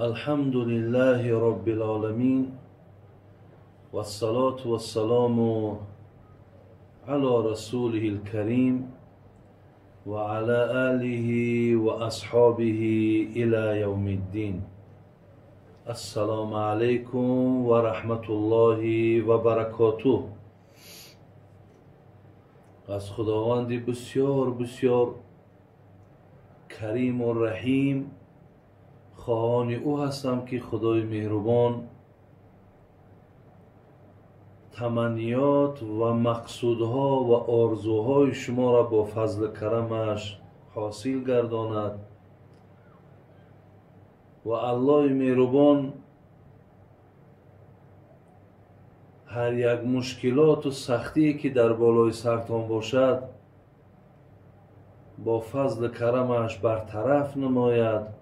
الحمد لله رب العالمين والصلاة والسلام على رسوله الكريم وعلى آله وأصحابه إلى يوم الدين. السلام عليكم ورحمة الله وبركاته. از خداوند بسیار بسیار کریم و رحیم خواهان او هستم که خدای مهربان تمنیات و مقصودها و آرزوهای شما را با فضل کرمش حاصل گرداند و الله مهربان هر یک مشکلات و سختی که در بالای سرتان باشد با فضل کرمش برطرف نماید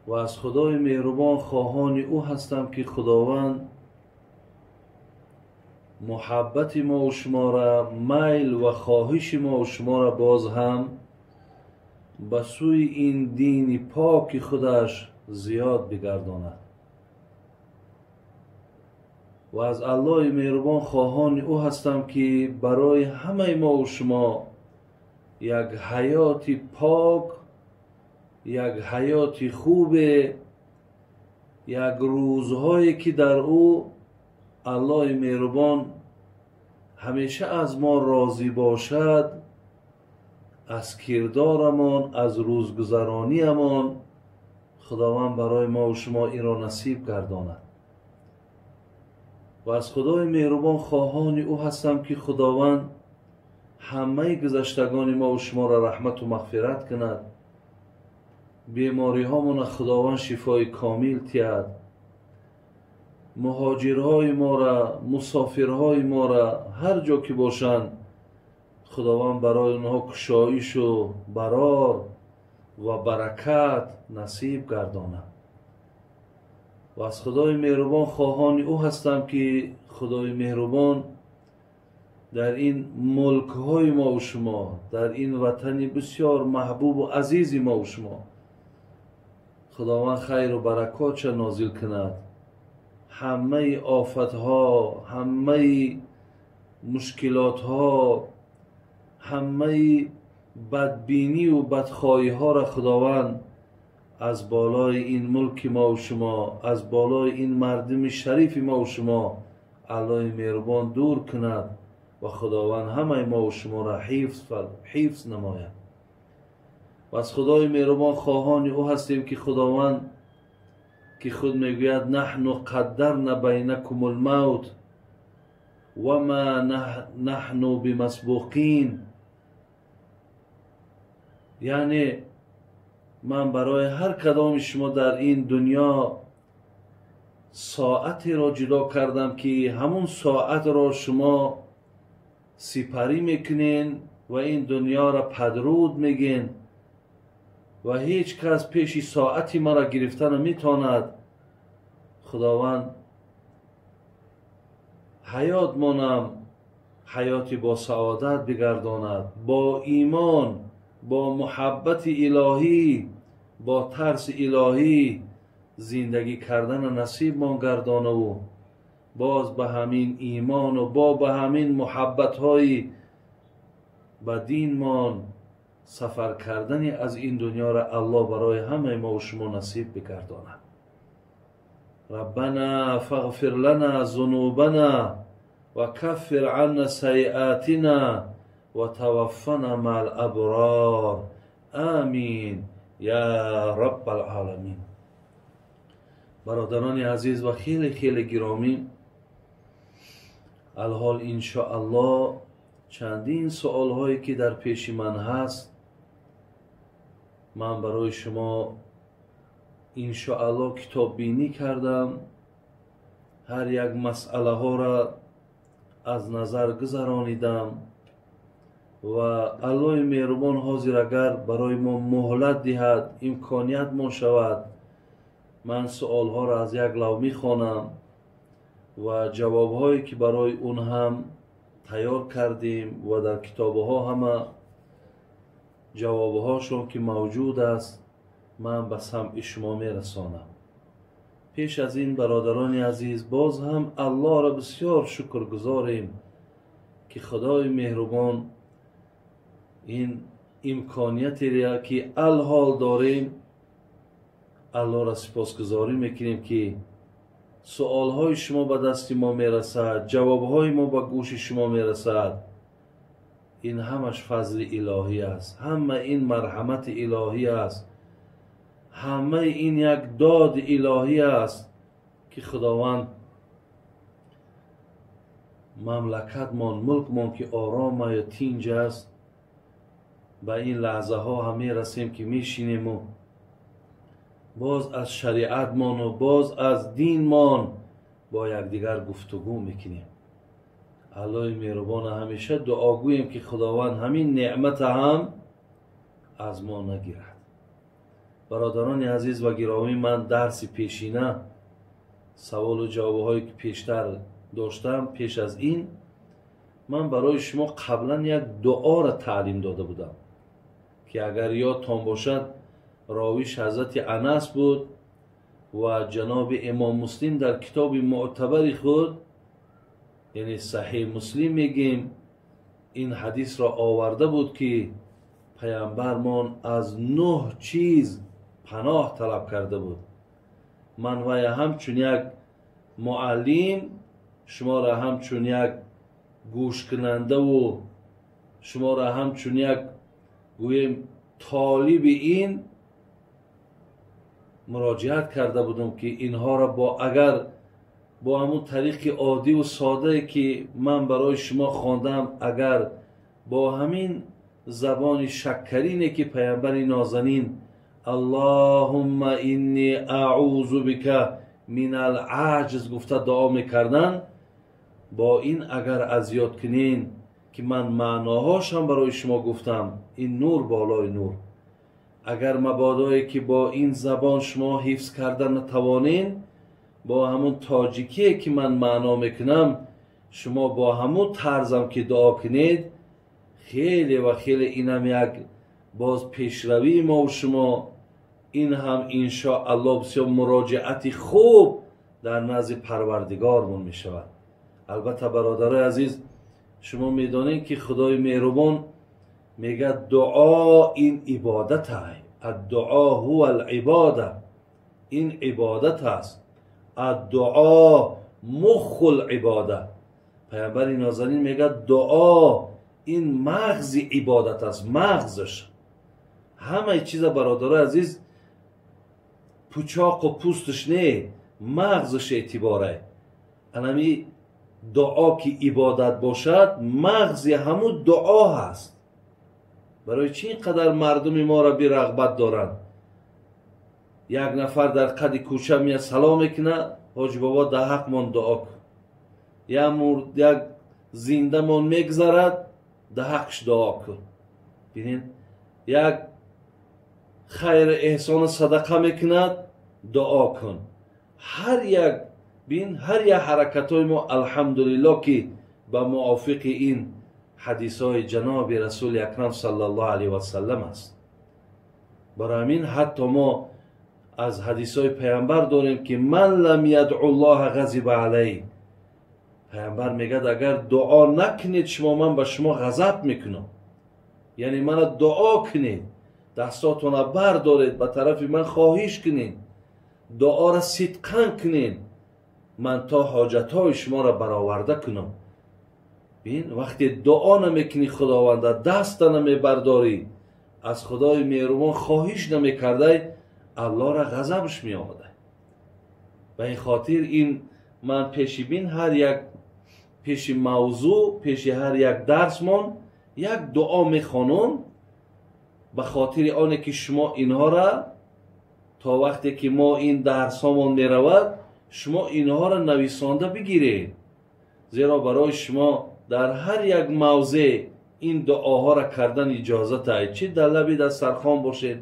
و از خدای مهربان خواهان او هستم که خداوند محبت ما و شما را، میل و خواهش ما و شما را باز هم به سوی این دین پاک خودش زیاد بگرداند و از الله مهربان خواهان او هستم که برای همه ما و شما یک حیات پاک، یک حیات خوب، یک روزهایی که در او الله مهربان همیشه از ما راضی باشد، از کردارمان، از روزگذرانیمان خداوند برای ما و شما این را نصیب گرداند. و از خدای مهربان خواهان او هستم که خداوند همه گذشتگان ما و شما را رحمت و مغفرت کند، بیماری هامون خداوند شفای کامل تیاد، مهاجرهای ما را، مسافرهای ما را هر جا که باشند خداوند برای اونها کشایش و برار و برکت نصیب گرداند. و از خدای مهربان خواهان او هستم که خدای مهربان در این ملک های ما و شما، در این وطن بسیار محبوب و عزیز ما و شما، خداوند خیر و برکات چه نازل کند. همه آفت ها، همه مشکلات ها، همه بدبینی و بدخواهی ها را خداوند از بالای این ملک ما و شما، از بالای این مردم شریف ما و شما الله مهربان دور کند و خداوند همه ما و شما را حفظ نماید. و از خدای مهربان خواهان او هستیم که خداوند که خود میگوید نحن قدرنا بینکم الموت و ما نحن بمسبوقین، یعنی من برای هر کدام شما در این دنیا ساعتی را جدا کردم که همون ساعت را شما سپری میکنین و این دنیا را پدرود میگین و هیچ کس پیش ساعتی مرا گرفتن نمیتواند. خداوند حیات مانم حیاتی با سعادت بگرداند، با ایمان، با محبت الهی، با ترس الهی زندگی کردن نصیب ما گردانه و باز به همین ایمان و با به همین محبت های به دین مان سفر کردن از این دنیا را الله برای همه ما و شما نصیب بگرداند. ربنا فاغفر لنا ذنوبنا و کفر عنا سیئاتنا و توفنا مع الابرار آمین یا رب العالمین. برادران عزیز و خیلی خیلی گرامی، الحال انشاءالله چندین سوال هایی که در پیش من هست من برای شما انشاءالله کتاب بینی کردم، هر یک مسئله ها را از نظر گذرانیدم و الله مهربان حاضر اگر برای ما مهلت دهد، امکانیت ما شود، من سوال ها را از یک لو میخوانم و جواب هایی که برای اون هم تیار کردیم و در کتاب ها همه جواب هاشون که موجود است ман ба самъи шумо мерасонам. Пеш аз ин, бародарони азиз, боз ҳам Аллоҳро бисёр шукргузорем, ки Худои меҳрубон ин имкониятиро, ки алҳол дорем, Аллоҳро сипосгузорӣ мекунем, ки суолҳои шумо ба дасти мо мерасад, ҷавобҳои мо ба гӯши шумо мерасад. Ин ҳамаш фазли илоҳӣ аст, ҳама ин марҳамати илоҳӣ аст, ҳамаи ин як доди илоҳӣ аст, ки Худованд мамлакатмон, мулкмон, ки оромаю тинҷ аст, ба ин лаҳзаҳо ҳам мерасем, ки мешинему боз аз шариатмону боз аз динмон бо якдигар гуфтугӯ мекунем. Аллоҳи меҳрубона ҳамеша дуогӯем, ки Худованд ҳамин неъмата ҳам аз мо нагирад. Бародарони азиз ва гиромӣ, ман дарси пешина, саволу ҷавобҳое, ки пештар доштам, пеш аз ин ман барои шумо қаблан як дуоро таълим дода будам, ки агар ёдтон бошад, ровиш ҳазрати Анас буд ва ҷаноби Имом Муслим дар китоби мӯътабари худ, яъне Саҳеҳ Муслим мегӯем, ин ҳадисро оварда буд, ки паямбармон аз нӯҳ чиз паноҳ талаб карда буд. Ман вая ҳамчун як муаллим, шуморо ҳамчун як гӯшкунандаву шуморо ҳамчун як, гӯем, толиби ин муроҷиат карда будам, ки инҳоро бо агар бо ҳамун тариқи оддиву содае, ки ман барои шумо хондам, агар бо ҳамин забони шаккарине, ки паямбари нозанин «Аллоҳумма инни аъузу бика мин ал-аҷз» гуфта дуо мекарданд, бо ин агар аз ёд кунен, ки ман маъноҳошам барои шумо гуфтам, ин нур болои нур. Агар мабодое, ки бо ин забон шумо ҳифз карда натавонен, бо ҳамун тоҷикие, ки ман маъно мекунам, шумо бо ҳамун тарзам ки дуо кунед, хеле ва хеле инам як боз пешравии мову шумо, ин ҳам иншоаллоҳ бисёр муроҷиати хуб дар назди Парвардигормон мешавад. Албатта, бародарои азиз, шумо медонед, ки Худои меҳрубон мегӯяд: дуо ин ибодат ай, الدعاء هو العبادة, ин ибодат аст, الدعاء مخ العبادة. Паямбари нозанин мегӯяд: дуо ин мағзи ибодат аст, мағзаш. Ҳамаи чиза, бародарои азиз, пучоқу пӯсташ не, мағзаш эътибора. Анами дуо, ки ибодат бошад, мағзи ҳамун дуо ҳаст. Барои чӣ ин қадар мардуми моро бирағбат доранд? Як нафар дар қади кӯча меяд, салом мекунад: «Ҳоҷи бобо, дар ҳақмон дуо кун». Як зиндамон мегзарад, дар ҳақш дуо кун. Бинед, як хайру эҳсону садақа мекунад, дуо кун. Ҳар як, бин, ҳар як ҳаракатҳои мо, алҳамдулиллоҳ, ки ба мувофиқи ин ҳадисҳои ҷаноби Расули Акрам саллаллоҳу алайҳи васаллам аст. Барои ҳамин ҳатто мо аз ҳадисҳои паямбар дорем, ки من لم يدع الله غضب عليه. Паямбар мегӯяд: агар дуо накунед шумо, ман ба шумо ғазаб мекунам. Яъне мана дуо кунед, дастотона бардоред, ба тарафи ман хоҳиш кунед, дуоро сидқан кунед, ман то ҳоҷатҳои шуморо бароварда кунам. Бин, вақте дуо намекунӣ, Худованда даста намебардорӣ, аз Худои меҳрубон хоҳиш намекардай, Аллоҳра ғазабш меомада. Ба ин хотир ин ман пеши, бин, ҳар як пеши мавзӯъ, пеши ҳар як дарсмон як дуо мехонам, ба хотири оне ки шумо инҳора то вақте ки мо ин дарсҳомон меравад, шумо инҳоро нависонда бигиред, зеро барои шумо дар ҳар як мавзеъ ин дуоҳоро кардан иҷозат ай, чӣ дар лаби дастархон бошед,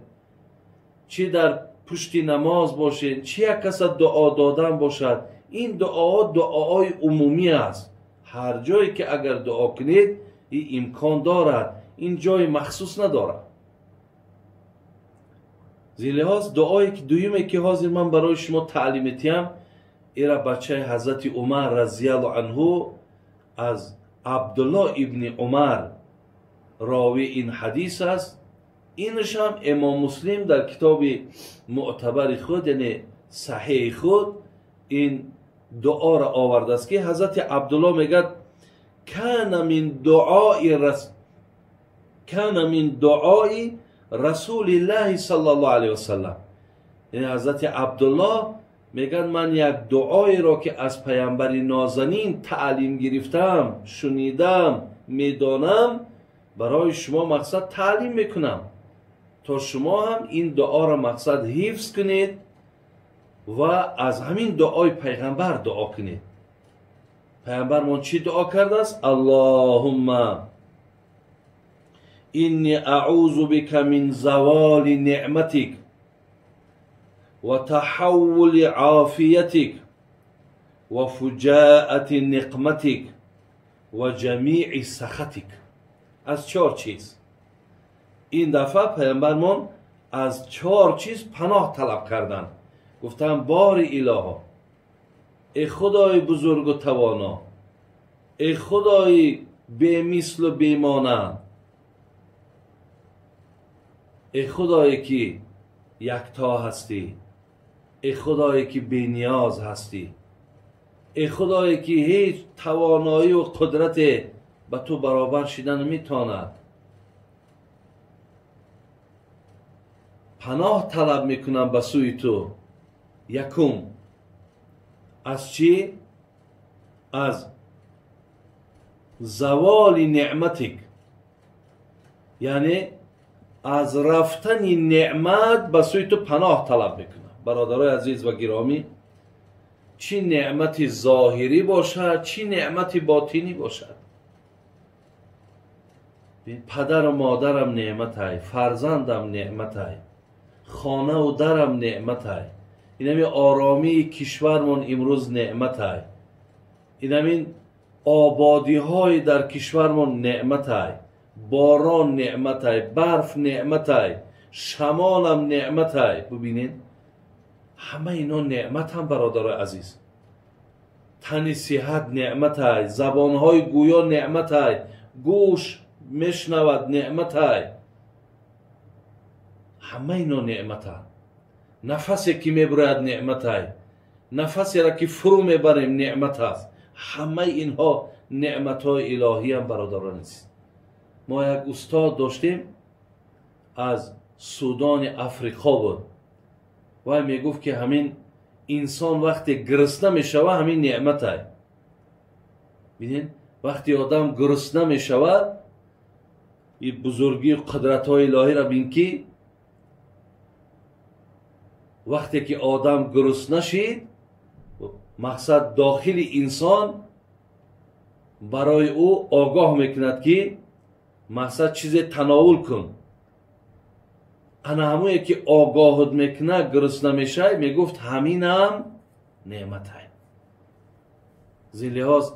чӣ дар пушти намоз бошед, чӣ як каса дуо додан бошад. Ин дуоҳо дуоҳои умумӣ аст. Ҳар ҷое ки агар дуо кунед, ин имкон дорад, ин ҷои махсус надорад. Зин лиҳоз дуое ки дуюме ки ҳозир ман барои шумо таълим метиҳам, ира бачаи ҳазрати Умар разияллоҳу анҳу аз Абдулло ибни Умар ровӣ ин ҳадис аст. Инашам Имом Муслим дар китоби муътабари худ, яъне саҳеҳи худ, ин дуоро овардааст ки ҳазрати Абдулло мегӯяд: кана мин дуои расулиллаҳи саллаллоҳу алайҳи васаллам. Яъне ҳазрати Абдулло мегӯяд: ман як дуоеро ки аз паямбари нозанин таълим гирифтам, шунидам, медонам, барои шумо мақсад таълим мекунам, то шумо ҳам ин дуоро мақсад ҳифз кунед ва аз ҳамин дуои пайғамбар дуо кунед. Пайғамбармон чӣ дуо кардааст? Аллоҳумма инни аъузу бика мин заволи неъматик ва таҳаввули офиятик ва фуҷаати ниқматик ва ҷамии сахатик. Аз чор чиз. Ин дафъа пайғамбармон аз чор чиз паноҳ талаб карданд. Гуфтанд: бори илоҳо, эй худои бузургу тавоно, эй худои бемислу бемонанд, эй худое ки якто ҳастӣ, эй худое ки бениёз ҳастӣ, эй худое ки ҳеҷ тавоноию қудрате ба ту баробар шида наметавонад, паноҳ талаб мекунам ба сӯи ту. Якум аз чӣ? Аз заволи неъматик, яъне аз рафтани неъмат ба сӯи ту паноҳ талаб мекунам. Бародарои азиз ва гиромӣ, чӣ неъмати зоҳирӣ бошад, чӣ неъмати ботинӣ бошад, падару модарам неъматай, фарзандам неъматай, хонаву дарам неъматай, инами оромии кишвармон имрӯз неъматай, инамин ободиҳои дар кишвармон неъматай, борон неъматай, барф неъматай, шамолам неъматай. Бубинед, ҳама ино неъматам, бародарои азиз. Тани сиҳат неъматай, забонҳои гӯё неъматай, гӯш мешнавад неъматай, ҳама ино неъматанд. Нафасе ки мебурояд неъматай, нафасеро ки фурӯ мебарем неъмат аст. Ҳамаи инҳо неъматҳои илоҳиам, бародарон азиз. Мо як устод доштем, аз Судони Африқо буд. Вай мегуфт ки ҳамин инсон вақте гурусна мешавад, ҳамин неъматай. Бинед, вақте одам гурусна мешавад, и бузургию қудратҳои илоҳиро бин ки вақте ки одам гурусна шид, мақсад дохили инсон барои ӯ огоҳ мекунад ки мақсад чизе тановул кун. Ана ҳамое ки огоҳат мекунад, гурусна мешавӣ, мегуфт ҳаминам неъматай. Зин лиҳоз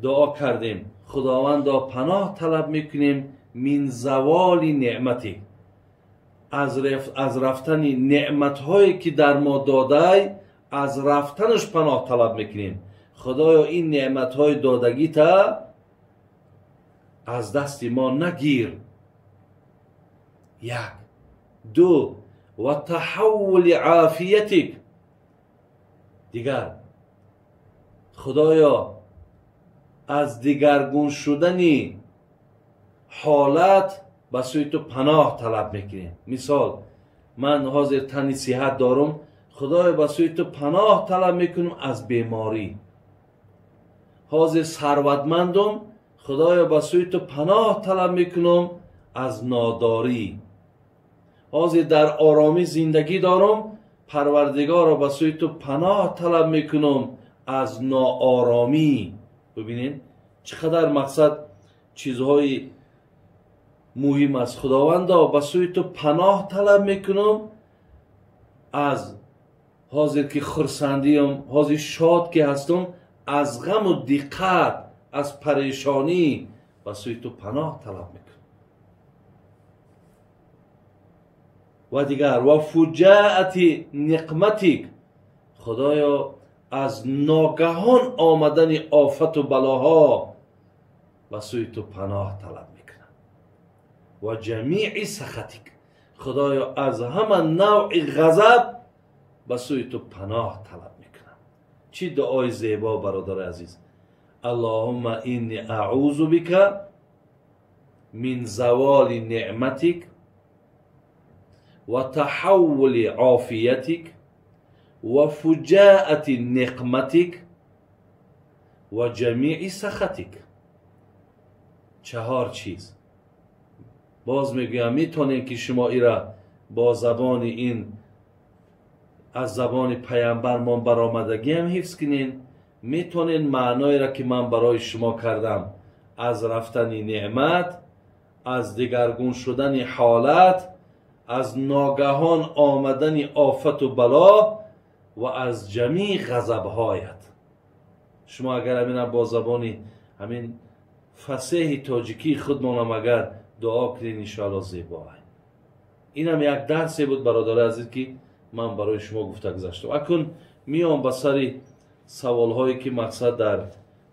дуо кардем: худовандо, паноҳ талаб мекунем мин заволи неъматӣ, аз рафтани неъматҳое ки дар мо додай, аз рафтанаш паноҳ талаб мекунем. Худоё, ин неъматҳои додагита аз дасти мо нагир. Як. Ду, ва таҳаввули офиятик. Дигар, худоё, аз дигаргун шудани ҳолат ба сӯи ту паноҳ талаб мекунем. Мисол, ман ҳозир тани сиҳат дорум, худоё, ба сӯи ту паноҳ талаб мекунам аз беморӣ. Ҳозир сарватмандум, худоё, ба сӯи ту паноҳ талаб мекунам аз нодорӣ. Ҳозир дар оромӣ зиндагӣ дорум, парвардигоро, ба сӯи ту паноҳ талаб мекунам аз ноороми. Бубинед, чӣ қадар мақсад чизҳои муҳим аст. Худовандо, ба сӯи ту паноҳ талаб мекунам аз ҳозир ки хурсандиам, ҳозир шод ки ҳастам, аз ғаму диққат, аз парешонӣ ба сӯи ту паноҳ талаб мекунам. Ва дигар ва фуҷаати ниқматик, худоё аз ногаҳон омадани офату балоҳо ба сӯи ту паноҳ талаб мекунам. Ва ҷамии сахатик, худоё аз ҳама навъи ғазаб ба сӯи ту паноҳ талаб мекунам. Чӣ дуои зебо, бародари азиз! Аллоҳумма инни аъузу бика мин заволи неъматик ва таҳаввули офиятик ва фуҷаати неқматик ва ҷамии сахатик. Чаҳор чиз. Боз мегӯям, метонем ки шумо ира бо забони ин аз забони паямбармон баромадагиам ҳифз кунен, метонен маъноеро ки ман барои шумо кардам аз рафтани неъмат, аз дигаргун шудани ҳолат, аз ногаҳон омадани офату бало ва аз ҷамии ғазабҳоят. Шумо агар ҳамина бо забони ҳамин фасеҳи тоҷикии худмонам агар дуо кунед, иншоалло зебо. Инам як дарсе буд, бародари азиз, ки ман барои шумо гуфта гузаштам. Акун миём ба сари саволҳое ки мақсад дар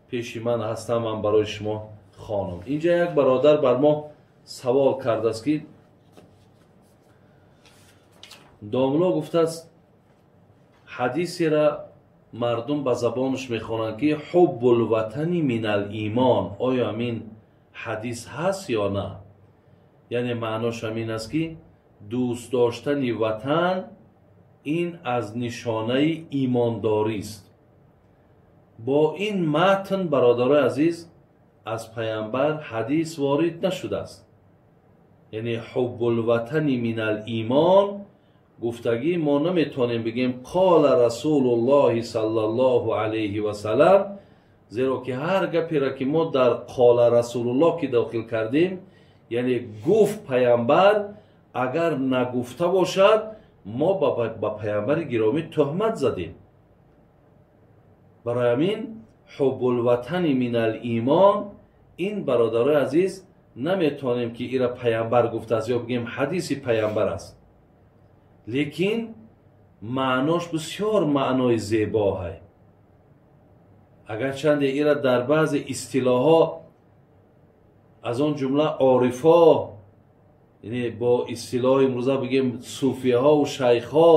пеши ман ҳастам, ман барои шумо хонам. Инҷа як бародар бар мо савол кардааст, ки домло гуфтааст, ҳадисера мардум ба забонаш мехонанд, ки ҳуббулватани минал имон. Оё ҳамин ҳадис ҳаст ё на? Яъне маънош ҳамин аст, ки дӯст доштани ватан ин аз нишонаи имондорист. Бо ин матн, бародарои азиз, аз паямбар ҳадис ворид нашудааст. Яъне ҳуббулватани минал имон гуфтагӣ мо наметавонем бигем қола расулуллоҳи саллаллоҳу алайҳи васалам, зеро ки ҳар гаперо ки мо дар қола расулуллоҳ ки дохил кардем, яъне гуфт паямбар, агар нагуфта бошад, мо ба паямбари гиромӣ тӯҳмат задем. Барои ҳамин ҳуббулватани минал имон ин, бародарои азиз, наметавонем ки ира паямбар гуфтааст ё бигем ҳадиси паямбар аст, лекин маънош бисёр маънои зебоҳай. Агарчанде ира дар баъзе истилоҳҳо, аз он ҷумла орифо, яъне бо истилоҳи имрӯза бигем суфияҳову шайхҳо,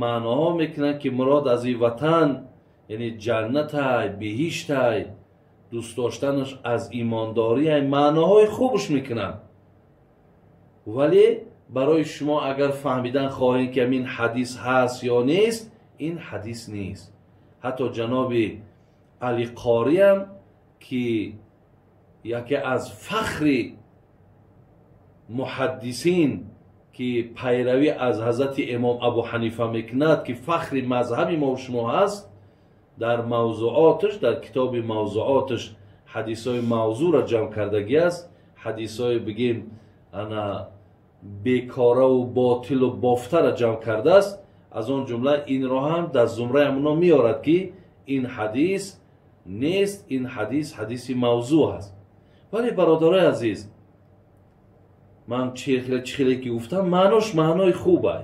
маъноҳо мекунанд, ки мурод аз ин ватан яъне ҷаннатай, биҳиштай, дӯст доштанаш аз имондориай, маъноҳои хубш мекунанд. Вале барои шумо агар фаҳмидан хоҳем, ки ҳамин ҳадис ҳаст ё нест, ин ҳадис нест. Ҳатто ҷаноби Али Қориам, ки яке аз фахри муҳаддисин, ки пайравӣ аз ҳазрати имом Абу Ҳанифа мекунад, ки фахри мазҳаби мо шумо ҳаст, дар мавзуоташ, дар китоби мавзуоташ ҳадисҳои мавзӯъро ҷамъ кардагӣ аст, ҳадисҳои бигем ана бекораву ботилу бофтаро ҷамъ кардааст. Аз он ҷумла инро ҳам дар зумраи ҳамоно меорад, ки ин ҳадис нест, ин ҳадис ҳадиси мавзӯъ ҳаст. Вале бародарои азиз, ман чӣ хеле ки гуфтам, маънош маънои хуб ай.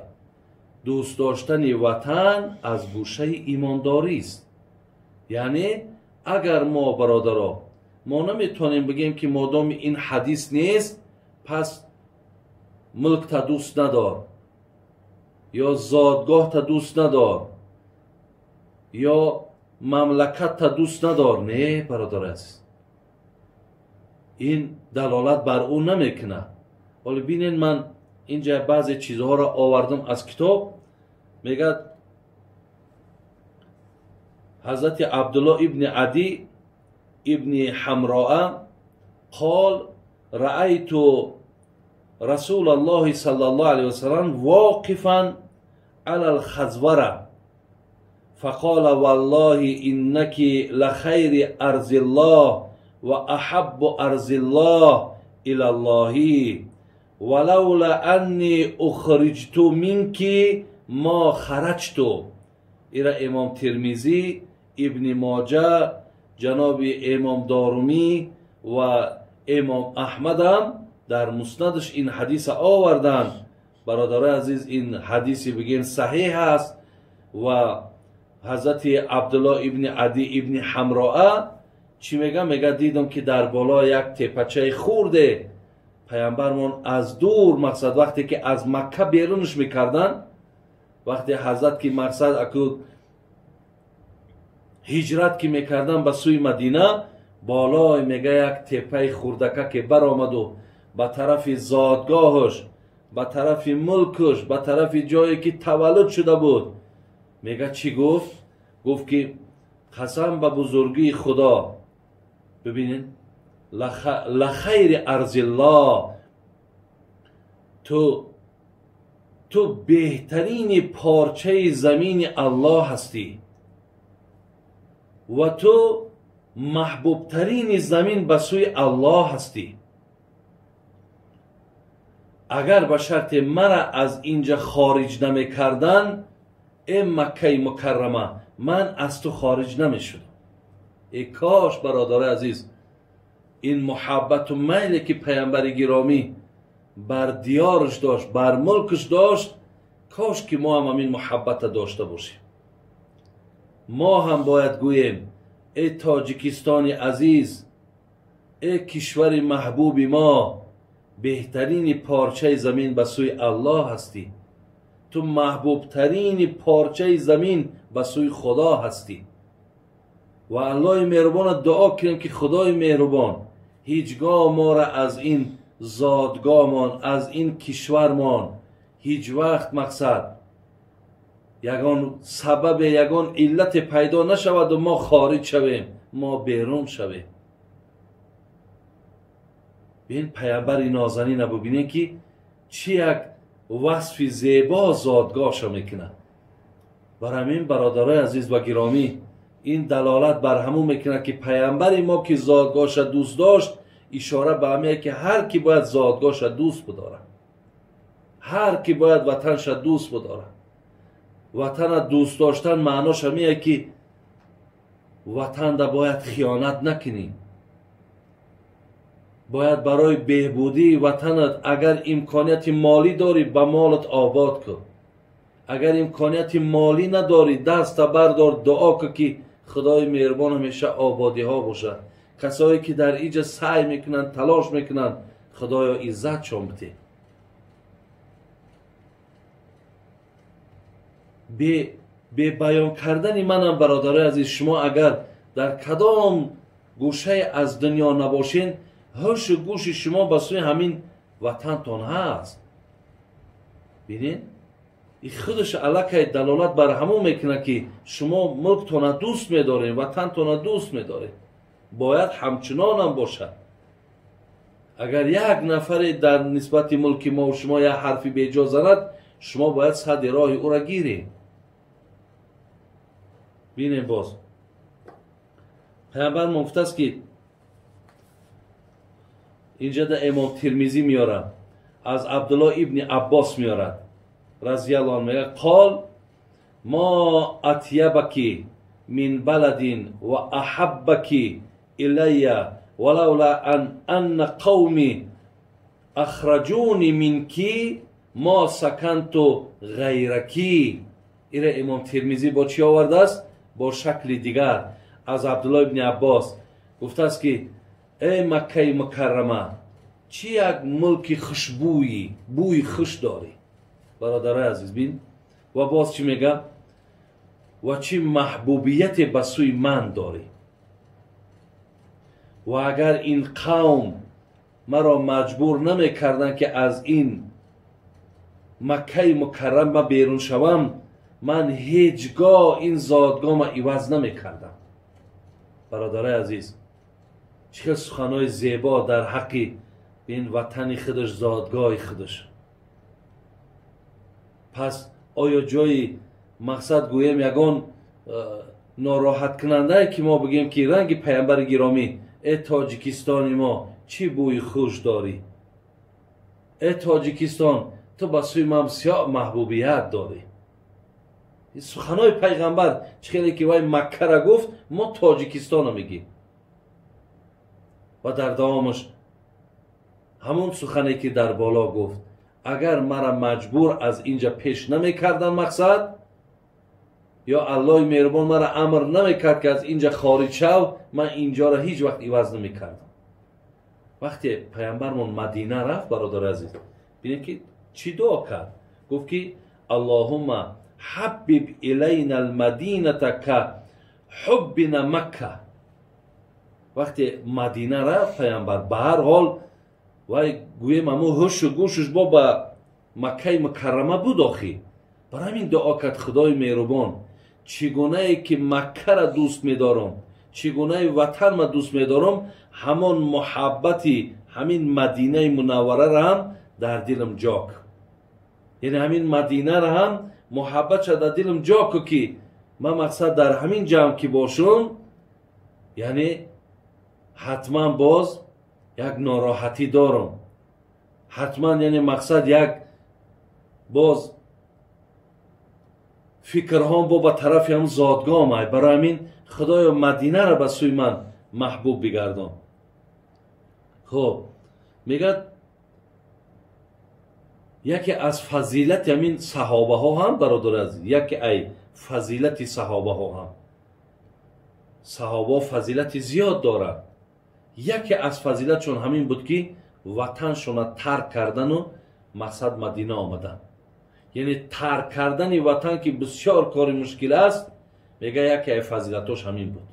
Дӯст доштани ватан аз гӯшаи имондорист. Яъне агар мо, бародаро, мо наметавонем бигем, ки модоми ин ҳадис нест, пас мулкта дӯст надор ё зодгоҳта дӯст надор ё мамлакатта дӯст надор. Не, бародари азиз, ин далолат бар ӯ намекунад. Ҳоло бинед, ман инҷа баъзе чизҳоро овардам аз китоб. Мегӯяд ҳазрати Абдулло ибни Адӣ ибни Ҳамроа қол: раайту расул аллоҳи саллаллоҳу алайҳи васаллам воқифан ала алхазвара фақола валлоҳи иннаки лахайри арзиллоҳ ва аҳаббу арзиллоҳ илаллоҳи валавла анни ухриҷту минки мо хараҷту. Ира имом Тирмизӣ, Ибни Моҷа, ҷаноби имом Дорумӣ ва имом Аҳмадам дар муснадаш ин ҳадиса оварданд. Бародарои азиз, ин ҳадиси бигем саҳеҳ аст ва ҳазрати Абдулло ибни Ади ибни Ҳамроа чӣ мега? Мега дидам ки дар боло як тепачаи хурде паямбармон аз дур, мақсад вақте ки аз Макка берунаш мекарданд, вақте ҳазрат ки мақсад аку ҳиҷрат ки мекарданд ба сӯи Мадина, болой мега як тепаи хурдака ки баромаду ба тарафи зодгоҳаш, ба тарафи мулкаш, ба тарафи ҷое ки таваллуд шуда буд, мега чӣ гуфт? Гуфт ки қасам ба бузургии Худо, бибинед, лахайри арзиллоҳ, ту беҳтарини порчаи замини Аллоҳ ҳастӣ ва ту маҳбубтарини замин ба сӯи Аллоҳ ҳастӣ. Агар ба шарте мара аз инҷа хориҷ намекардан, э Маккаи Мукаррама, ман аз ту хориҷ намешудам. Э кош бародари азиз, ин муҳаббату майле ки паямбари гиромӣ бар диёраш дошт, бар мулкаш дошт, кош ки мо ҳам ҳамин муҳаббата дошта бошем. Мо ҳам бояд гӯем: э Тоҷикистони азиз, э кишвари маҳбуби мо, беҳтарини порчаи замин ба сӯи Аллоҳ ҳастӣ, ту маҳбубтарини порчаи замин ба сӯи Худо ҳастӣ. Ва Аллоҳи меҳрубона дуо кунем ки Худои меҳрубон ҳеҷ гоҳ моро аз ин зодгоҳмон, аз ин кишвармон ҳеҷ вақт мақсад ягон сабабе, ягон иллате пайдо нашаваду мо хориҷ шавем, мо берун шавем. Бин паямбари нозанина бубинем ки чӣ як васфи зебо зодгоҳша мекунад. Бар ҳамин бародарои азиз ва гиромӣ, ин далолат бар ҳамун мекунад ки паямбари мо ки зодгоҳша дӯст дошт, ишора ба ҳамее ки ҳар ки бояд зодгоҳша дӯст бидорад, ҳар ки бояд ватанша дӯст бидорад. Ватана дӯст доштан маънош ҳамее ки ватанда бояд хиёнат накунӣ, бояд барои беҳбудии ватанат агар имконияти молӣ дорӣ ба молат обод кун, агар имконияти молӣ надорӣ даста бардор, дуо кун ки Худои меҳрубон ҳамеша ободиҳо бошад. Касое ки дар иҷа саъй мекунанд, талош мекунанд, Худоё иззатшон бите. Бе баён кардани манам бародарои азиз, шумо агар дар кадом гӯшае аз дунё набошед, ҳушу гӯши шумо ба сӯи ҳамин ватантон ҳаст. Бинед, и худаш аллакай далолат бар ҳамон мекунад ки шумо мулктона дӯст медоред, ватантона дӯст медоред. Бояд ҳамчунонам бошад. Агар як нафаре дар нисбати мулки мо шумо як ҳарфи беҷо занад, шумо бояд сади роҳи ӯра гиред. Бинем боз паямбар гуфтааст ки инҷа да Имом Тирмизӣ меорад, аз Абдулло ибни Аббос меорад разияллоҳу анҳу, мегӯяд: қол мо атябаки мин баладин ва аҳаббаки илайя валавла ан анна қавми ахраҷуни минки мо саканту ғайраки. Ира Имом Тирмизӣ бо чӣ овардааст? Бо шакли дигар аз Абдулло ибни Аббос гуфтааст ки э Маккаи Мукаррама, чӣ як мулки хушбӯйӣ, бӯи хуш дорӣ. Бародарои азиз, бин ва боз чӣ мега? Ва чӣ маҳбубияте ба сӯи ман дорӣ. Ва агар ин қавм маро маҷбур намекарданд ки аз ин Маккаи Мукаррама берун шавам, ман ҳеҷ гоҳ ин зодгоҳма иваз намекардам. Бародарои азиз, чӣ хел суханҳои зебо дар ҳаққи ин ватани худаш, зодгоҳи худаш. Пас оё ҷои мақсад гӯем ягон нороҳаткунандае ки мо бигӯем ки ранги паямбари гиромӣ: э Тоҷикистони мо, чӣ бӯи хуш дорӣ, э Тоҷикистон, ту ба сӯи ман бисёр маҳбубият дорӣ. Суханҳои пайғамбар чӣ хеле ки вай Маккара гуфт, мо Тоҷикистонро мегӯем. Ва дар давомаш ҳамон сухане ки дар боло гуфт: Агар мара маҷбур аз инҷа пеш намекардан мақсад, ё Аллоҳи меҳрубон мара амр намекард ки аз инҷа хориҷ шав, ман инҷоро ҳеҷ вақт иваз намекардам. Вақте паямбармон Мадина рафт, бародари азиз, бинед ки чӣ дуо кард. Гуфт ки Аллоҳумма ҳаббиб илайна алмадината ка ҳуббина Макка. Вақте Мадина рафт паямбар, ба ҳар ҳол вай гӯем ҳамун ҳушу гӯшуш бо ба Маккаи Мукаррама буд охӣ. Барои ҳамин дуо кард: Худои меҳрубон, чӣ гунае ки Маккара дӯст медорам, чӣ гунаи ватанма дӯст медорам, ҳамон муҳаббати ҳамин Мадинаи Мунаввараро ҳам дар дилам ҷо кун. Яъне ҳамин Мадинаро ҳам муҳаббатша дар дилам ҷо кун ки ман мақсад дар ҳамин ҷамъ ки бошум, яъне ҳатман боз як нороҳатӣ дорам, ҳатман яъне мақсад як боз фикрҳом бо ба тарафи ҳам зодгоҳам ай. Барои ҳамин Худоё Мадинаро ба сӯи ман маҳбуб бигардон. Хуб, мегӯяд яке аз фазилати ҳамин саҳобаҳо ҳам, бародари азиз, яке ай фазилати саҳобаҳо ҳам, саҳобаҳо фазилати зиёд доранд. Яке аз фазилатшон ҳамин буд ки ватаншона тарк кардану мақсад Мадина омадан. Яъне тарк кардани ватан ки бисёр кори мушкил аст, мега яке ай фазилатош ҳамин буд.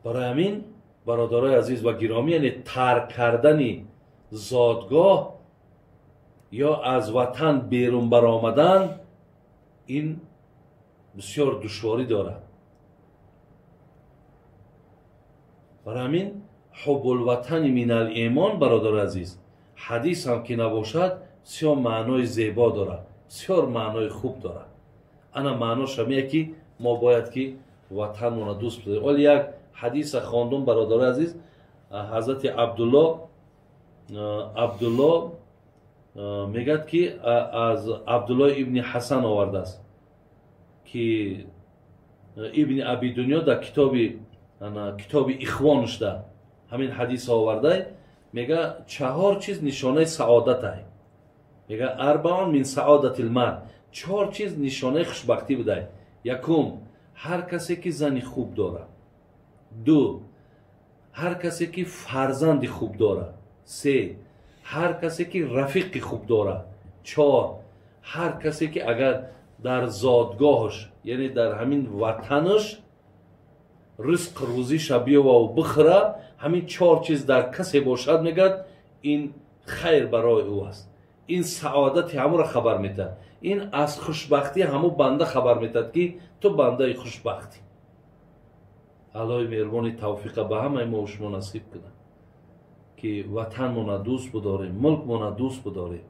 Барои ҳамин бародарои азиз ва гиромӣ, яъне тарк кардани зодгоҳ ё аз ватан берун баромадан ин бисёр душворӣ дорад. Барои ҳамин ҳуббулватани минал имон, бародари азиз, ҳадис ҳам ки набошад, бисёр маънои зебо дорад, бисёр маънои хуб дорад. Ана маънош ҳамие ки мо бояд ки ватанмонро дӯст бидорем. Оли як ҳадиса хондум, бародари азиз, ҳазрати Абдулло мегӯяд ки аз Абдулло ибни Ҳасан овардааст ки ибни Аби Дунё дар китоби Ихвонушда ҳамин ҳадис овардай, мега чаҳор чиз нишонаи саодатай. Мега арбаун мин саодатил мард, чор чиз нишонаи хушбахтӣ будай. Якум, ҳар касе ки зани хуб дорад. Ду, ҳар касе ки фарзанди хуб дорад. Се, ҳар касе ки рафиқи хуб дорад. Чор, ҳар касе ки агар дар зодгоҳаш, яъне дар ҳамин ватанаш ризқ рӯзиша биёваву бихӯра, ҳамин чор чиз дар касе бошад, мегӯяд ин хайр барои ӯ аст. Ин саодати ҳамуро хабар метаҳад, ин аз хушбахтии ҳаму банда хабар метаҳад ки ту бандаи хушбахтӣ. Аллоҳи меҳрубони тавфиқа ба ҳамаи мо шумо насиб кунад ки ватанмона дӯст бидорем, мулкмона дӯст бидорем.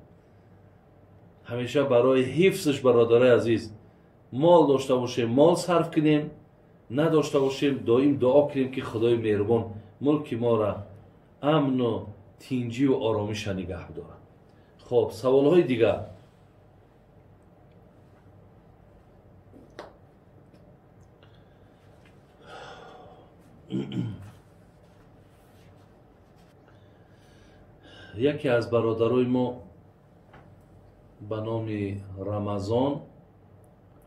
Ҳамеша барои ҳифзш, бародарои азиз, мол дошта бошем, мол сарф кунем, надошта бошем, доим дуо кунем ки Худои меҳрубон мулки моро амну тинҷиву оромиша нигаҳ бидорад. Хоб, саволҳои дигар. Яке аз бародарои мо ба номи Рамазон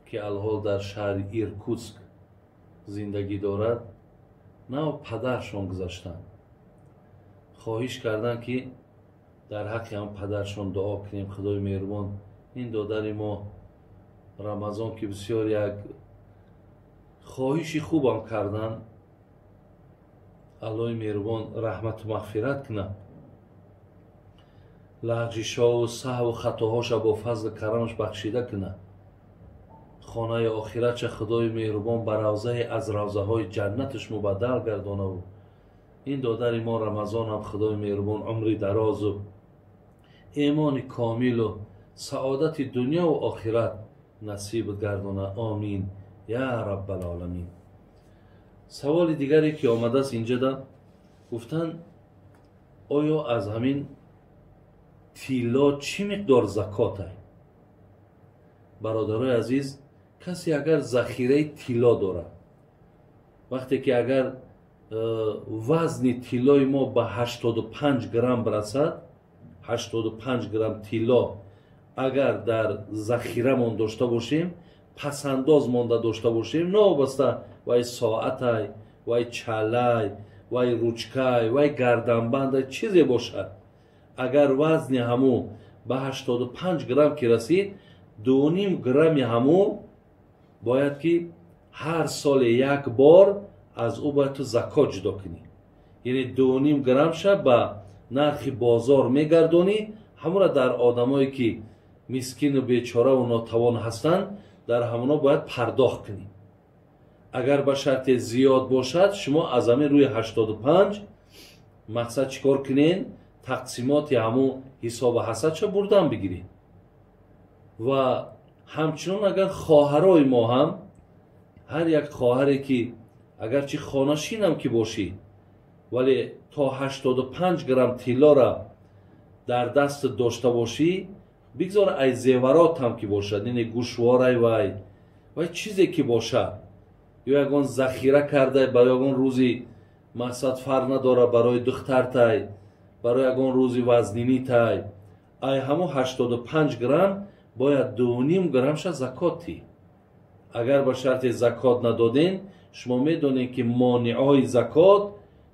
ки алҳол дар шаҳри Иркутск зиндагӣ дорад, нав падаршон гузаштанд. Хоҳиш карданд ки дар ҳаққи ҳам падаршон дуо кунем. Худои меҳрубон ин додари мо Рамазон ки бисёр як хоҳиши хубам карданд, Аллоҳи меҳрубон раҳмату мағфират кунад, лағжишову саҳву хатоҳоша бо фазли карамаш бахшида кунад, хонаи охиратша Худои меҳрубон ба равзае аз равзаҳои ҷаннаташ мубаддал гардонаву ин додари мо Рамазонам Худои меҳрубон умри дарозу имони комилу саодати дунёву охират насиб гардона. Омин я раббалоламин. Саволи дигаре ки омадааст инҷода, гуфтанд оё аз ҳамин тилло чӣ миқдор закот ай? Бародарои азиз, касе агар захираи тилло дорад, вақте ки агар вазни тиллои мо ба 85 грамм расад, 85 грамм тилло агар дар захирамон дошта бошем, пасандоз монда дошта бошем, новобаста вай соатай, вай чалай, вай ручкай, вай гарданбандай, чизе бошад, агар вазни ҳаму ба 85 грамм ки расид, 2,5 грамми ҳаму бояд ки ҳар соле як бор аз ӯ бояд ту закот ҷудо кунӣ. Яъне 2,5 граммша ба нархи бозор мегардонӣ, ҳамура дар одамое ки мискину бечораву нотавон ҳастанд, дар ҳамоно бояд пардохт кунӣ. Агар ба шарте зиёд бошад, шумо аз ҳамин рӯи 85 мақсад чӣ кор кунед? Тақсимоти ҳамун ҳисобу ҳасадша бурдан бигиред. Ва ҳамчунон агар хоҳарои мо ҳам, ҳар як хоҳаре ки агарчи хонашинам ки бошӣ, вале то 85 грамм тиллора дар даст дошта бошӣ, бигзор ай зеварот ҳам ки бошад, яъне гӯшворай вай чизе ки бошад, ё ягон захира карда барои ягон рӯзи мақсад фарқ надорад, барои духтартай, барои ягон рӯзи вазнинитай, ай ҳамун 85 грамм бояд 2,5 граммша закот тӣ. Агар ба шарти закот надоден, шумо медонед ки монеъҳои закот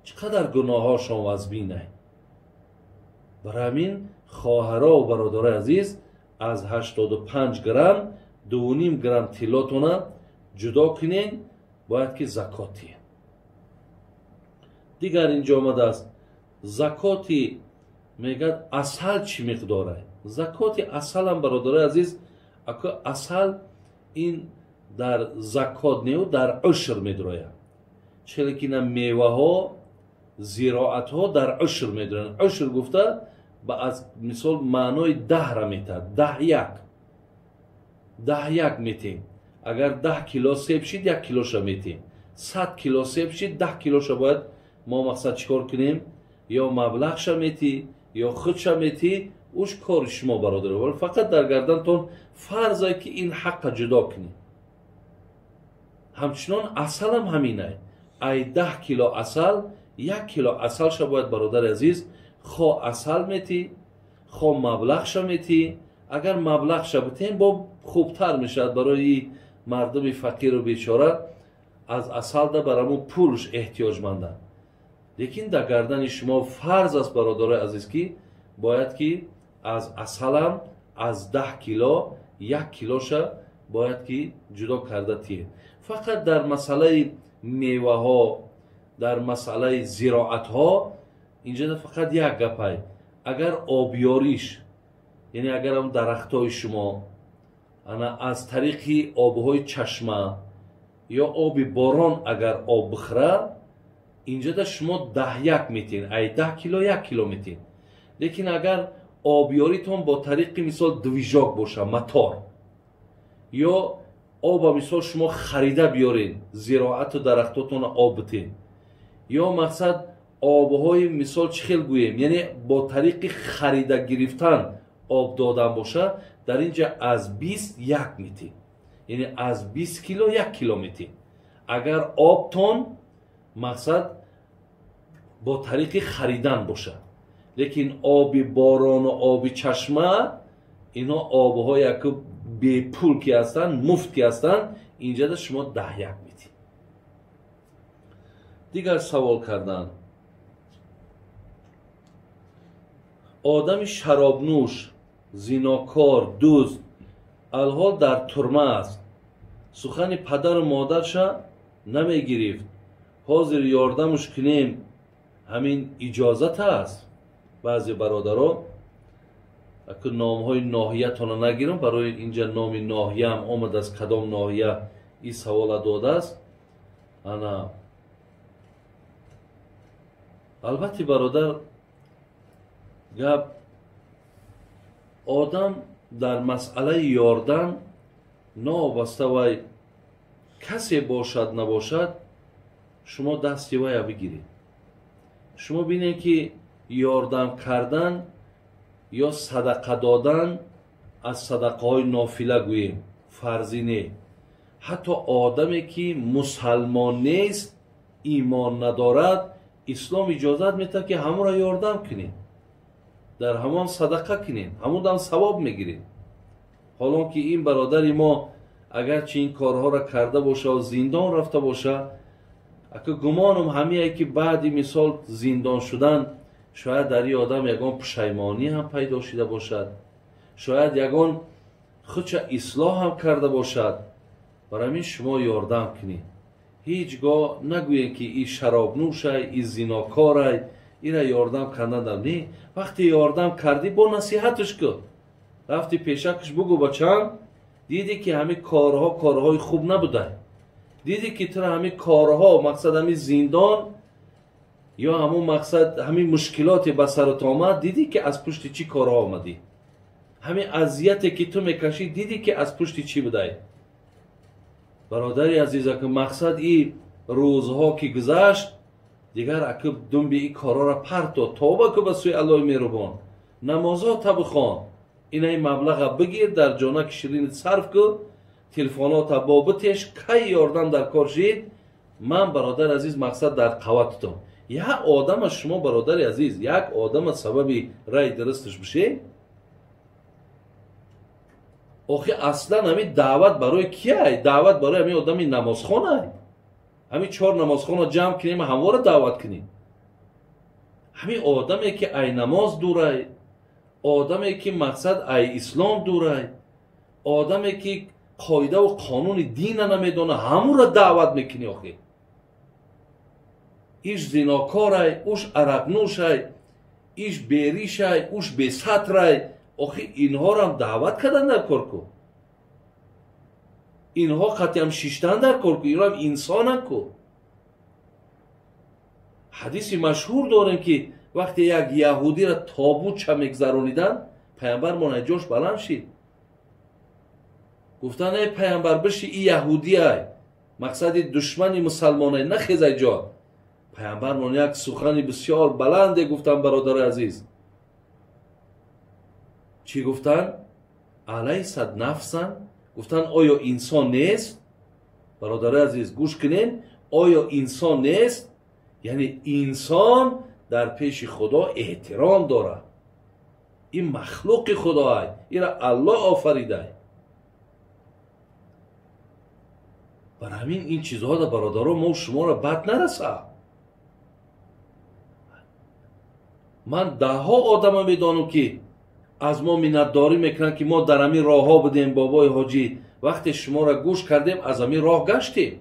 чӣ қадар гуноҳҳошон вазбинай. Барои ҳамин хоҳарову бародарои азиз, аз 85 грамм 2,5 грамм тиллотона ҷудо кунед, бояд ки закот диҳед. Дигар инҷо омадааст закоти, мегӯяд, асал чӣ миқдорай? Закоти асалам, бародарои азиз, ака асал ин дар закот неу, дар ушр медрояд. Челе ки на меваҳо, зироатҳо дар ушр медроянд. Ушр гуфта ба аз мисол маънои 10-ра метаҳад, 10 1, 10 1 метем. Агар 10 кило себ шид, 1 килоша метем. 100 кило себ шид, 10 килоша бояд мо мақсад чӣ кор кунем? Ё маблағша метӣ, ё худша метӣ, уш кори шумо, бародар. Вале фақат дар гардантон фарзе ки ин ҳаққа ҷудо кунед. Ҳамчунон асалам ҳаминай. Ай 10 кило асал, 1 кило асалша бояд, бародари азиз, хо асал метӣ, хо маблағша метӣ. Агар маблағша битем, бо хубтар мешавад барои мардуми фақиру бечора, аз асалда бар ҳамун пулш эҳтиёҷманданд. Лекин дар гардани шумо фарз аст, бародарои азиз, ки бояд ки аз асалам аз 10 кило 1 килоша бояд ки ҷудо карда тиед. Фақат дар масъалаи меваҳо, дар масъалаи зироатҳо инҷо фақат як гапай. Агар обёриш, яъне агар ҳам дарахтҳои шумо ана аз тариқи обҳои чашма ё оби борон агар об бихӯра, инҷода шумо 10 1 метиҳед, ай 10 кило 1 кило метиҳед. Лекин агар обёритон бо тариқи мисол движок боша, мотор, ё оба мисол шумо харида биёред, зироату дарахтотонро об битед, ё мақсад обҳои мисол чӣ хел гӯем, яъне бо тариқи харида гирифтан об додан боша, дар инҷа аз 20 1 метиҳед, яъне аз 20 кило 1 кило метиҳед. Агар обтон мақсад бо тариқи харидан бошад. Лекин оби борону оби чашма, инҳо обҳое ки бепул ки ҳастанд, муфт ки ҳастанд, инҷада шумо 10 1 метиҳед. Дигар савол карданд: одами шаробнӯш, зинокор, дузд алҳол дар турма аст, сухани падару модарша намегирифт, ҳозир ёрдамш кунем, ҳамин иҷозат аст? Баъзе бародаро, аку номҳои ноҳиятонро нагирам, барои инҷа номи ноҳияам омадааст, кадом ноҳия ин савола додааст. Ана албатта, бародар, гап одам дар масъалаи ёрдам новобаста вай касе бошад набошад, шумо дасти вая бигиред. Шумо бинед ки ёрдам кардан ё садақа додан аз садақаҳои нофила гӯем, фарзӣ не. Ҳатто одаме ки мусалмон нест, имон надорад, ислом иҷозат медиҳад ки ҳамонро ёрдам кунед. Дар ҳамон садақа кунед, ҳамон дам савоб мегиред. Ҳолон ки ин бародари мо агарчи ин корҳоро карда боша ва зиндон рафта боша, ака гумонам ҳамие ки баъди мисол зиндон шудан шояд дар ин одам ягон пушаймонӣ ҳам пайдо шуда бошад, шояд ягон худша ислоҳ ҳам карда бошад. Барои ҳамин шумо ёрдам кунед. Ҳеҷ гоҳ нагӯед ки и шаробнӯшай, и зинокорай, ира ёрдам кардан не. Вақте ёрдам кардӣ, бо насиҳаташ кун. Рафти пешакаш бугӯ: бачам, дидӣ ки ҳамин корҳо корҳои хуб набудай, дидӣ ки тура ҳамин корҳо, мақсад ҳамин зиндон ё ҳамун мақсад ҳамин мушкилоте ба сарат омад, дидӣ ки аз пушти чӣ корҳо омадӣ, ҳамин азияте ки ту мекашӣ, дидӣ ки аз пушти чӣ будай. Бародари азиз, ака мақсад и рӯзҳо ки гузашт, дигар ака думби и корҳоро парто, тавба ку ба сӯи Аллоҳи меҳрубон, намозота бихон, инаи маблаға бигир, дар ҷонаки ширинит сарф ку, телефонота бо битеш, кай ёрдам дар кор шид. Ман бародари азиз мақсад дар қаватитон. Як одама шумо бародари азиз, як одама сабаби рай дурусташ бишед. Охи аслан ҳамин даъват барои кияй? Даъват барои ҳамин одами намозхонай. Ҳамин 4 намозхона ҷамъ кунем, ҳамвора даъват кунем. Ҳамин одаме ки ай намоз дурай, одаме ки мақсад ай ислом дурай, одаме ки қоидаву қонуни дина намедона, ҳамура даъват мекунӣ. Охи иш зинокорай, уш арақнӯшай, иш беришай, уш бесатрай. Охи инҳорам даъват кардан дар кор ку, инҳо қатъиам шиштан дар кор ку, инҳоам инсонан ку. Ҳадиси машҳур дорем ки вақте як яҳудиро тобутча мегзарониданд, паямбармон аз ҷош баланд шид. Гуфтанд: эй паямбар, биши, и яҳудиай, мақсади душмани мусалмонай, нахезай ҷо. Паямбармон як сухани бисёр баланде гуфтанд, бародари азиз. Чӣ гуфтанд? Алайсат нафсан? Гуфтанд: оё инсон нест? Бародари азиз, гӯш кунед, оё инсон нест? Яъне инсон дар пеши Худо эҳтиром дорад. Ин махлуқи Худоай, ира Аллоҳ офаридай. Бар ҳамин ин чизҳода бародаро мо шуморо бад нарасад. Ман даҳҳо одама медонам ки аз мо миннатдорӣ мекунанд ки мо дар ҳамин роҳҳо будем, бобои ҳоҷӣ, вақте шуморо гӯш кардем аз ҳамин роҳ гаштем.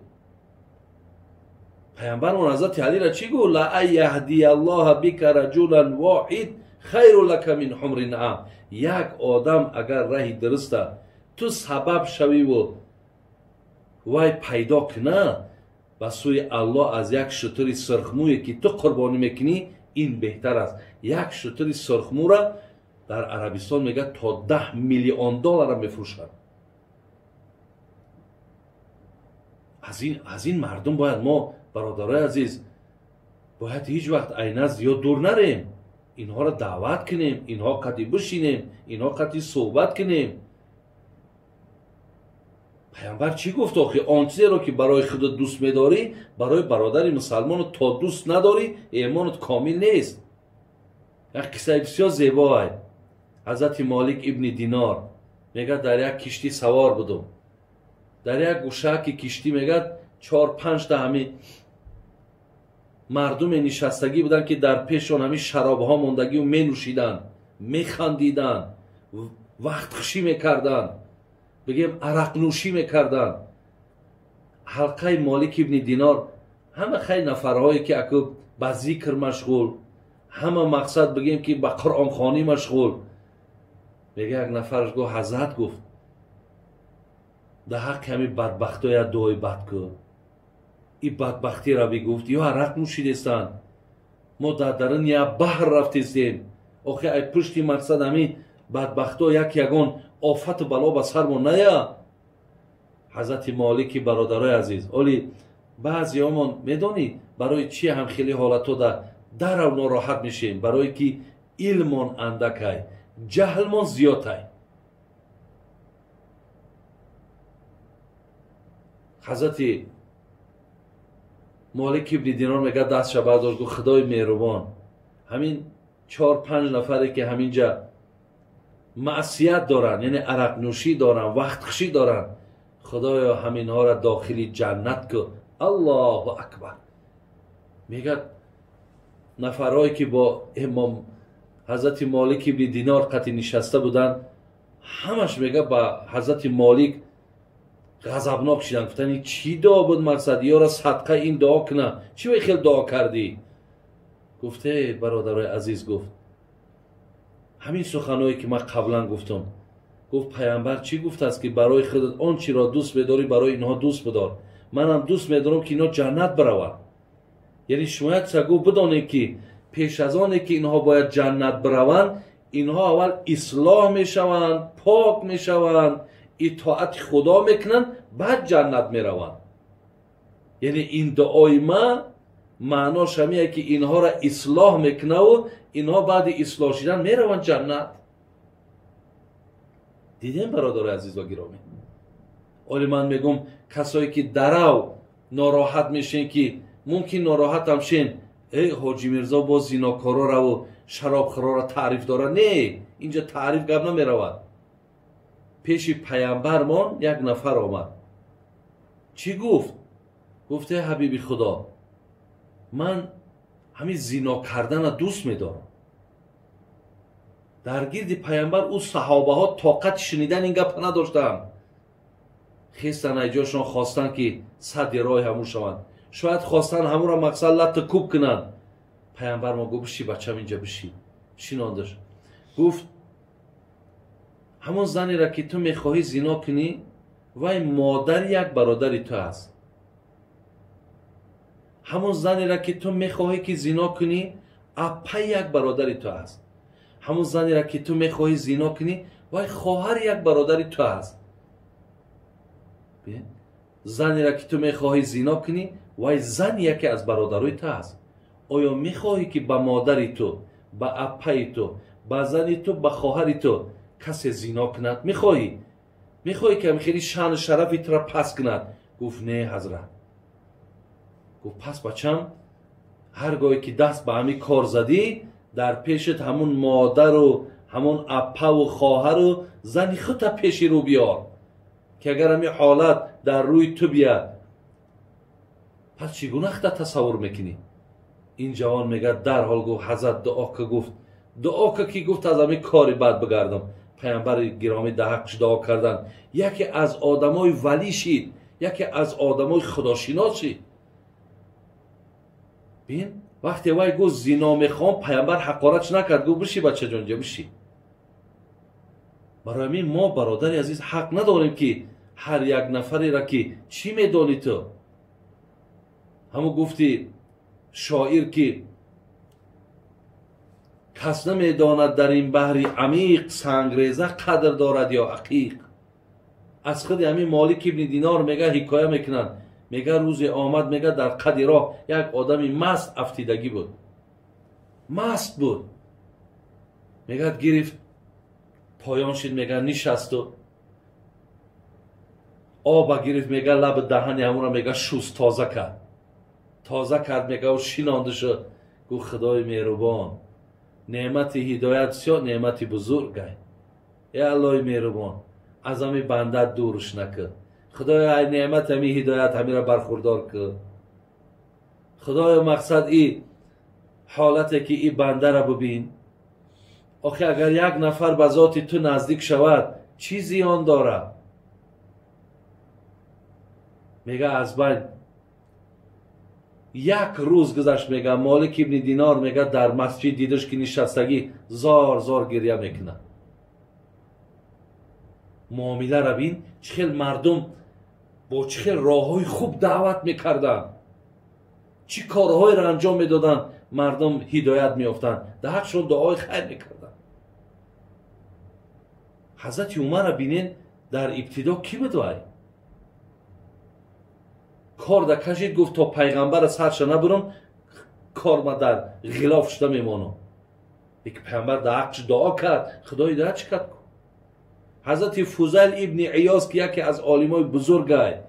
Паямбармон ҳазрати Алиро чӣ гуфт? Ла ан яҳдия бика раҷулан воҳид хайру лака мин ҳумри наам. Як одам агар раҳи дуруста ту сабаб шавиву вай пайдо куна, ба сӯи Аллоҳ аз як шутури сурхмӯе ки ту қурбонӣ мекунӣ ин беҳтар аст. Як шутури сурхмӯра дар Арабистон мегӯяд то 10 миллион доллара мефурӯшад. Аз ин мардум бояд мо, бародарои азиз, бояд ҳеҷ вақт айна зиёд дур нарем. Инҳоро даъват кунем, инҳо қати бишинем, инҳо қати суҳбат кунем. Паямбар чӣ гуфт охи? Он чизеро ки барои худат дӯст медорӣ, барои бародари мусалмону то дӯст надорӣ, эмонат комил нест. Як қиссаи бисёр зебоай. Ҳазрати Молик ибни Динор мегӯяд: дар як киштӣ савор будум. Дар як гӯшаки киштӣ мегӯяд 4-5 та ҳамин мардуме нишастагӣ буданд ки дар пешон ҳамин шаробҳо мондагию менӯшиданд, механдиданд, вақтхушӣ мекарданд, бигем арақнӯшӣ мекарданд. Ҳалқаи Молик ибни Динор ҳама хай нафарҳое ки аку ба зикр машғул, ҳама мақсад бигем ки ба қуръонхонӣ машғул. Мега як нафараш гуфт: ҳазрат, гуфт, дар ҳаққи ҳамин бадбахтҳо як дуои бад кун. И бадбахтиро бигуфт, ё арақ нӯшидестанд, мо дар дарун як баҳр рафтестем, охи ай пушти мақсад ҳамин бадбахтҳо як ягон офату бало ба сармон ная. Ҳазрати Молики бародарои азиз, оли баъзеҳомон медонӣ барои чи ҳам хеле ҳолатҳо дарав нороҳат мешем? Барое ки илмон андакай, ҷаҳлмон зиёдтай. Ҳазрати Молик ибни Динор мегӯяд, дастша бардошт, гуфт: худои меҳрубон, ҳамин 4-5 нафаре ки ҳаминҷа маъсият доранд, яъне арақнӯшӣ доранд, вақтхушӣ доранд, худоё ҳаминҳоро дохили ҷаннат кун. Аллоҳу акбар. Мегӯяд нафарҳое ки бо имом ҳазрати Молик ибни Динор қатъи нишаста буданд, ҳамаш мега ба ҳазрати Молик ғазабнок шиданд, гуфтанд ин чӣ дуо буд мақсад, ёра садқа ин дуо куна, чӣ вай хел дуо кардӣ? Гуфте бародарои азиз, гуфт ҳамин суханое ки ман қаблан гуфтам. Гуфт паямбар чӣ гуфтааст ки барои худат он чиро дӯст медорӣ барои инҳо дӯст бидор. Манам дӯст медорам ки инҳо ҷаннат бираванд. Яъне шумо як чиза гуфт бидонед ки пеш аз оне ки инҳо бояд ҷаннат бираванд, инҳо аввал ислоҳ мешаванд, пок мешаванд, итоати худо мекунанд, баъд ҷаннат мераванд. Яъне ин дуои ма маънош ҳамие ки инҳоро ислоҳ мекунаву инҳо баъди ислоҳ шидан мераванд ҷаннат. Дидем бародарои азиз ва гиромӣ? Оли ман мегӯм касое ки дарав нороҳат мешен, ки мумкин нороҳатам шен, эй ҳоҷи Мирзо боз зинокорораву шаробхӯрора таъриф дора. Не, инҷа таъриф гап намеравад. Пеши паямбармон як нафар омад. Чӣ гуфт? Гуфт эй ҳабиби худо, ман ҳамин зино кардана дӯст медорам. Дар гирди паямбар ӯ саҳобаҳо тоқати шунидан ин гапа надоштанд. Хестан айҷошон хостанд ки садди роҳи ҳамун шаванд. Шояд хостанд ҳамуро мақсад латта кӯб кунанд. Паямбар мо гуфт биши бачам инҷа биши. Шинондаш. Гуфт ҳамон занеро ки ту мехоҳӣ зино кунӣ, вай модари як бародари ту аст. Ҳамон занеро ки ту мехоҳӣ ки зино кунӣ, аппаи як бародари ту аст. Ҳамон занеро ки ту мехоҳӣ зино кунӣ, вай хоҳари як бародари ту аст. Занеро ки ту мехоҳӣ зино кунӣ, вай зани яке аз бародарои ту аст. Оё мехоҳӣ ки ба модари ту, ба аппаи ту, ба зани ту, ба хоҳари ту касе зино кунад? Мехоҳӣ? Мехоҳӣ ки хеле шаъну шарафи туро пас кунад? Гуфт не ҳазрат. Гуфт пас бачам, ҳар гоҳе ки даст ба ҳамин кор задӣ, дар пешат ҳамун модару ҳамун аппаву хоҳару зани худта пеши рӯ биёр, ки агар ҳамин ҳолат дар рӯи ту биёд, пас чӣ гуна худта тасаввур мекунӣ? Ин ҷавон мегӯяд дарҳол гуфт ҳазрат дуо ка, гуфт дуо ка ки гуфт аз ҳамин кори бад бигардам. Паямбари гиромӣ дар ҳаққаш дуо карданд. Яке аз одамои валӣ шид, яке аз одамои худошинос шид. Бин вақте вай гуфт зино мехоҳам, паямбар ҳақоратш накард, гуфт биши бачаҷон ҷа биши. Барои ҳамин мо бародари азиз ҳақ надорем ки ҳар як нафареро ки чӣ медонӣ ту, ҳамун гуфти шоир ки кас намедонад дар ин баҳри амиқ сангреза қадр дорад ё ақиқ. Аз худи ҳамин Молик ибни Динор мега ҳикоя мекунанд. Мега рӯзе омад, мега дар қади роҳ як одами маст афтидагӣ буд, маст буд. Мегӯяд гирифт поён шид, мега нишасту оба гирифт, мега лаби даҳани ҳамонро мега шуст, тоза кард, тоза кард, мега ӯ шинонда шуд. Гуфт худои меҳрубон, неъмати ҳидоят бисёр неъмати бузургай. Э аллоҳи меҳрубон, аз ҳамин бандат дурш накун. Худоё ай неъмат ҳамин ҳидоят ҳаминро бархурдор кун. Худоё мақсад и ҳолате ки и бандара бубин. Охи агар як нафар ба зоти ту наздик шавад, чӣ зиён дорад? Мега аз байн як рӯз гузашт, мега Молик ибни Динор мега дар масҷид дидаш ки нишастагӣ зор зор гиря мекунад. Муомиларо бин, чӣ хел мардум бо чӣ хел роҳҳои хуб даъват мекарданд, чӣ корҳоеро анҷом медоданд, мардум ҳидоят меёфтанд, дар ҳақшон дуои хайр мекарданд. Ҳазрати Умарро бинен, дар ибтидо кӣ буд вай? Кор да кашид, гуфт то пайғамбара сарша набурам, кор ма дар ғилоф шуда мемонам. Лекин пайғамбар дар ҳаққаш дуо кард, худо ҳидоят чӣ кард? Ҳазрати Фузайл ибни Иёз ки яке аз олимои бузургай,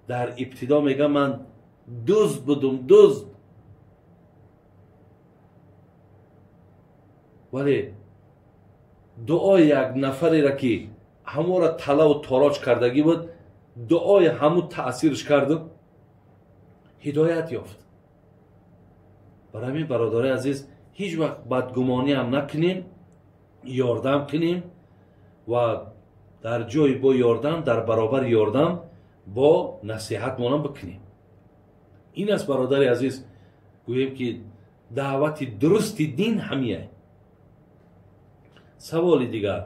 дар ибтидо мега ман дузд будум, дузд. Вале дуои як нафареро ки ҳаморо талаву тороҷ кардагӣ буд, дуои ҳаму таъсирш карду ҳидоят ёфт. Барои ҳамин, бародарои азиз, ҳеҷ вақт бадгумонӣ ҳам накунем, ёрдам кунем ва дар ҷои бо ёрдам, дар баробари ёрдам бо насиҳатмонам бикунем. Ин аст, бародари азиз, гӯем ки даъвати дурусти дин ҳамия. Саволи дигар.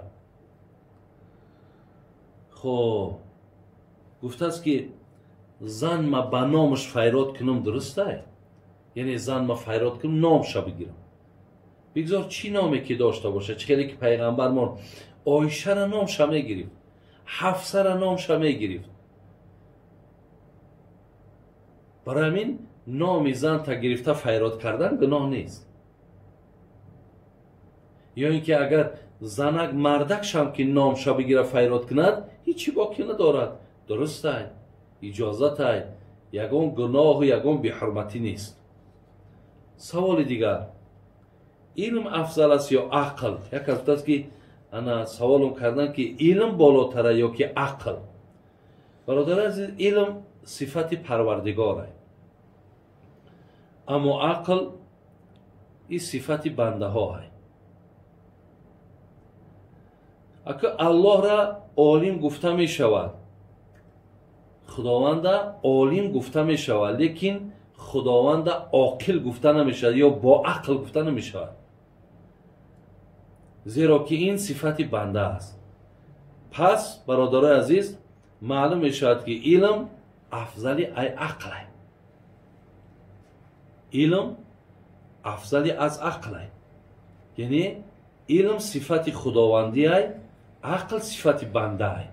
Хоб, гуфтааст ки зан ма ба номаш файрод кунам, дурустай? Яъне зан ма файрод кунам, номша бигирам. Бигзор чӣ номе ки дошта бошад. Чӣ хеле ки пайғамбармон Оишара номша мегирифт, Ҳафсара номша мегирифт. Барои ҳамин номи занта гирифта файрод кардан гуноҳ нест. Ё ин ки агар занак мардакшам ки номша бигира файрод кунад, ҳечи боке надорад, дурустай, иҷозатай, ягон гуноҳу ягон беҳурматӣ нест. Саволи дигар: илм афзал аст ё ақл? Як кас гуфтааст ки ана саволам кардан ки илм болотара ё ки ақл. Бародари азиз, илм сифати парвардигорай, аммо ақл ин сифати бандаҳоай. Ака Аллоҳра олим гуфта мешавад, Худованда олим гуфта мешавад, лекин Худованда оқил гуфта намешавад ё бо ақл гуфта намешавад, зеро ки ин сифати банда аст. Пас, бародарои азиз, маълум мешавад ки илм афзали ай ақлай. Илм афзали аз ақлай, яъне илм сифати худовандиай, ақл сифати бандаай.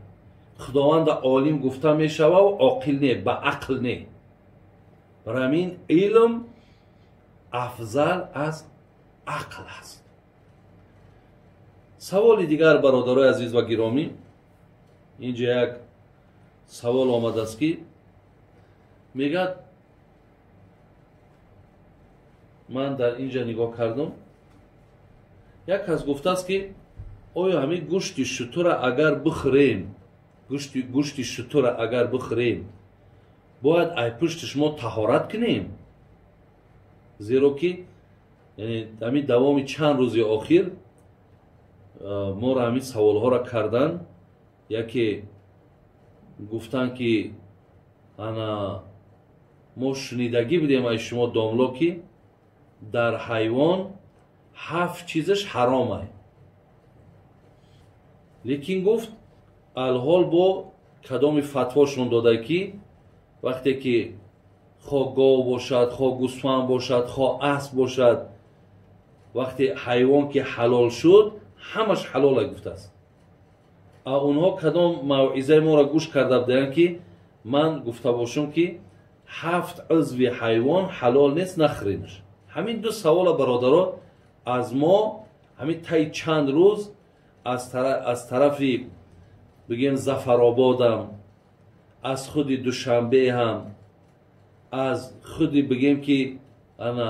Худованда олим гуфта мешавад, оқил не, ба ақл не. Барои ҳамин илм афзал аз ақл аст. Саволи дигар, бародарои азиз ва гиромӣ, инҷа як савол омадааст ки мегӯяд, ман дар инҷа нигоҳ кардам, як кас гуфтааст ки оё ҳамин гӯшти шутура агар бихӯрем, гӯшти шутура агар бихӯрем, бояд ай пушти шумо таҳорат кунем? Зеро ки ҳамин давоми чанд рӯзи охир моро ҳамин саволҳоро кардан. Яке гуфтанд ки ана мо шунидагӣ будем аз шумо домло ки дар ҳайвон 7 чизаш ҳаромай, лекин гуфт алҳол бо кадоми фатвошон дода ки вақте ки хо гов бошад, хо гӯсфанд бошад, хо асп бошад, вақте ҳайвон ки ҳалол шуд, ҳамаш ҳалола гуфтааст. А онҳо кадом мавъизаи моро гӯш карда буданд ки ман гуфта бошам ки 7 узви ҳайвон ҳалол нест, нахӯренаш. Ҳамин ду савола, бародаро, аз мо ҳамин таи чанд рӯз аз тарафи бигем Зафарободам, аз худи Душанбе ҳам, аз худи бигем ки ана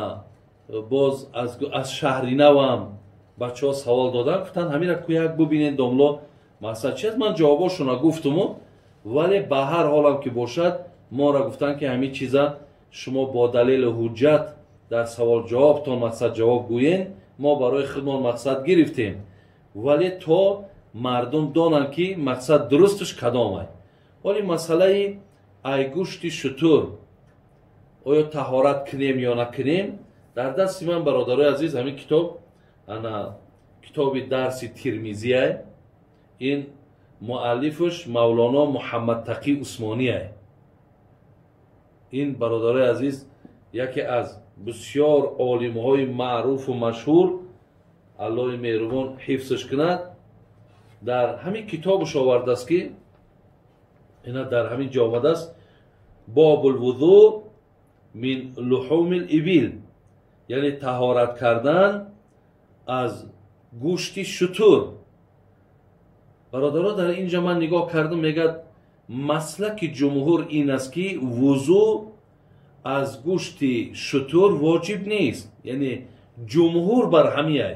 боз аз Шаҳринавам бачаҳо савол доданд, гуфтанд ҳамира кӯяк бубинед домло масъала чи аст. Ман ҷавобошона гуфтуму, вале ба ҳар ҳолам ки бошад моро гуфтанд ки ҳамин чиза шумо бо далелу ҳуҷҷат дар савол ҷавобтон мақсад ҷавоб гӯен. Мо барои худмон мақсад гирифтем, вале то мардум донанд ки мақсад дурусташ кадомай. Оли масъалаи ай гӯшти шутур оё таҳорат кунем ё накунем, дар дасти ман, бародарои азиз, ҳамин китоб ана китоби дарси Тирмизиай, ин муаллифаш Мавлоно Муҳаммадтақӣ Усмониай. Ин, бародарои азиз, яке аз бисёр олимҳои маъруфу машҳур, Аллоҳи меҳрубон ҳифзш кунад, дар ҳамин китобаш овардааст ки ина дар ҳамин ҷо омадааст: бобулвузӯ мин луҳумил ибил, яъне таҳорат кардан аз гӯшти шутур. Бародаро, дар инҷа ман нигоҳ кардам, мегӯяд маслаки ҷумҳур ин аст ки вузӯ аз гӯшти шутур воҷиб нест, яъне ҷумҳур бар ҳамияй.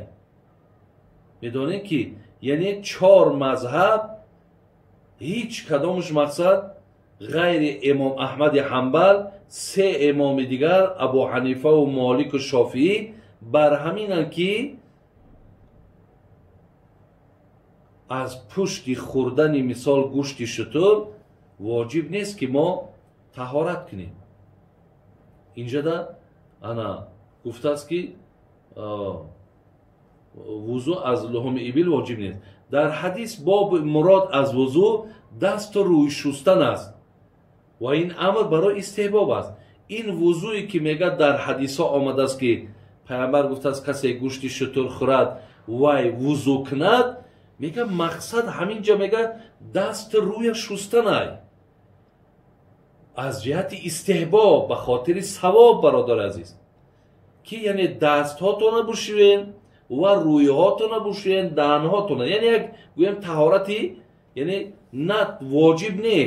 Медонем ки яъне чор мазҳаб ҳеҷ кадомаш мақсад ғайри имом Аҳмади Ҳанбал, се имоми дигар Абу Ҳанифа ва Молику Шофиӣ бар ҳаминанд ки аз пушти хӯрдани мисол гӯшти шутур воҷиб нест ки мо таҳорат кунем. Инҷода ана гуфтааст ки вузӯ аз луҳуми ибил воҷиб нест. Дар ҳадис боб мурод аз вузӯ дасту рӯй шустан аст ва ин амр барои истиҳбоб аст. Ин вузӯе ки мегӯяд дар ҳадисҳо омадааст ки пайғамбар гуфтааст касе гӯшти шутур хӯрад вай вузӯ кунад, мегӯяд мақсад ҳамин ҷо мегӯяд дасту рӯя шустанай аз ҷиҳати истиҳбоб, ба хотири савоб. Бародари азиз, ки яъне дастҳотона бушӯен ва рӯйҳотона бушӯен, даҳанҳотона, яъне як гӯем таҳорати, яъне на воҷиб не,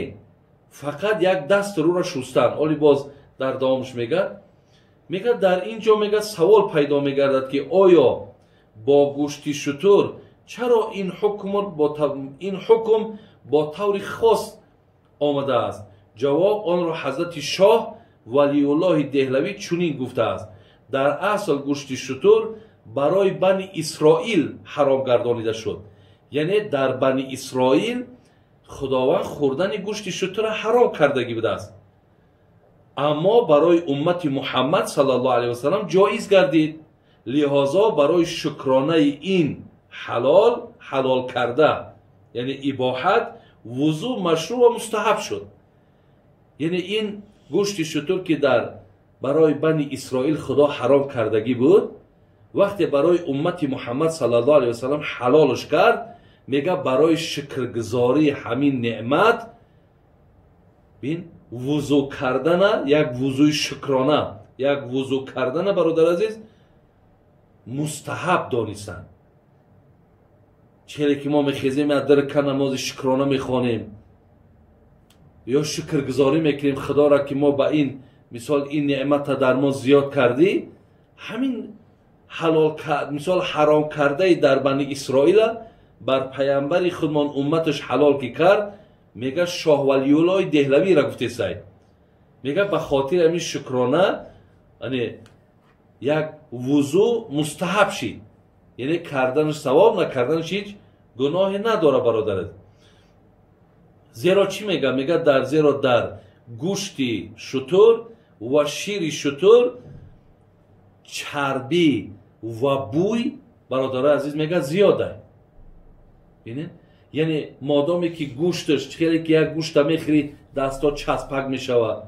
фақат як даст рӯра шустан. Оли боз дар давомаш мегӯяд дар ин ҷо мегӯяд савол пайдо мегардад ки оё бо гӯшти шутур чаро ин ҳукм бо таври хос омадааст? Ҷавоб онро ҳазрати шоҳ Валиуллоҳи Деҳлавӣ чунин гуфтааст: дар асл гӯшти шутур барои бани Исроил ҳаром гардонида шуд. Яъне дар бани Исроил Худованд хӯрдани гӯшти шутурро ҳаром кардагӣ будааст, аммо барои уммати Муҳаммад саллаллоҳу алайҳи васаллам ҷоиз гардид. Лиҳозо барои шукронаи ин ҳалол карда, яъне ибоҳат, вузӯ машрӯъ ва мустаҳаб шуд. Яъне ин гӯшти шутур ки дар барои бани Исроил Худо ҳаром кардагӣ буд, вақте барои уммати Муҳаммад саллаллоҳу алайҳи васаллам ҳалолш кард, мега барои шукргузории ҳамин неъмат бин вузӯ кардана, як вузӯи шукрона, як вузӯ кардана, бародар азиз, мустаҳаб донистанд. Челе ки мо мехезем як дарка намози шукрона мехонем ё шукргузорӣ мекунем Худоро ки мо ба ин мисол ин неъмата дар мо зиёд кардӣ, ҳамин ҳалол мисол ҳаром кардаи дар бани Исроила бар пайғамбари худмон умматаш ҳалол ки кард, мега шоҳ Валиуллоҳи Деҳлавиро гуфтесай. Мега ба хотири ҳамин шукрона як вузӯ мустаҳаб шид, яъне карданаш савоб, накарданаш ҳеҷ гуноҳе надора, бародарат. Зеро чӣ мега? Мега дар зеро дар гӯшти шутур ва шири шутур чарбӣ ва бӯй, бародарои азиз, мега зиёда. Бинед, яъне модоме ки гӯшташ хеле ки як гӯшта мехӯри дастҳо часпак мешавад,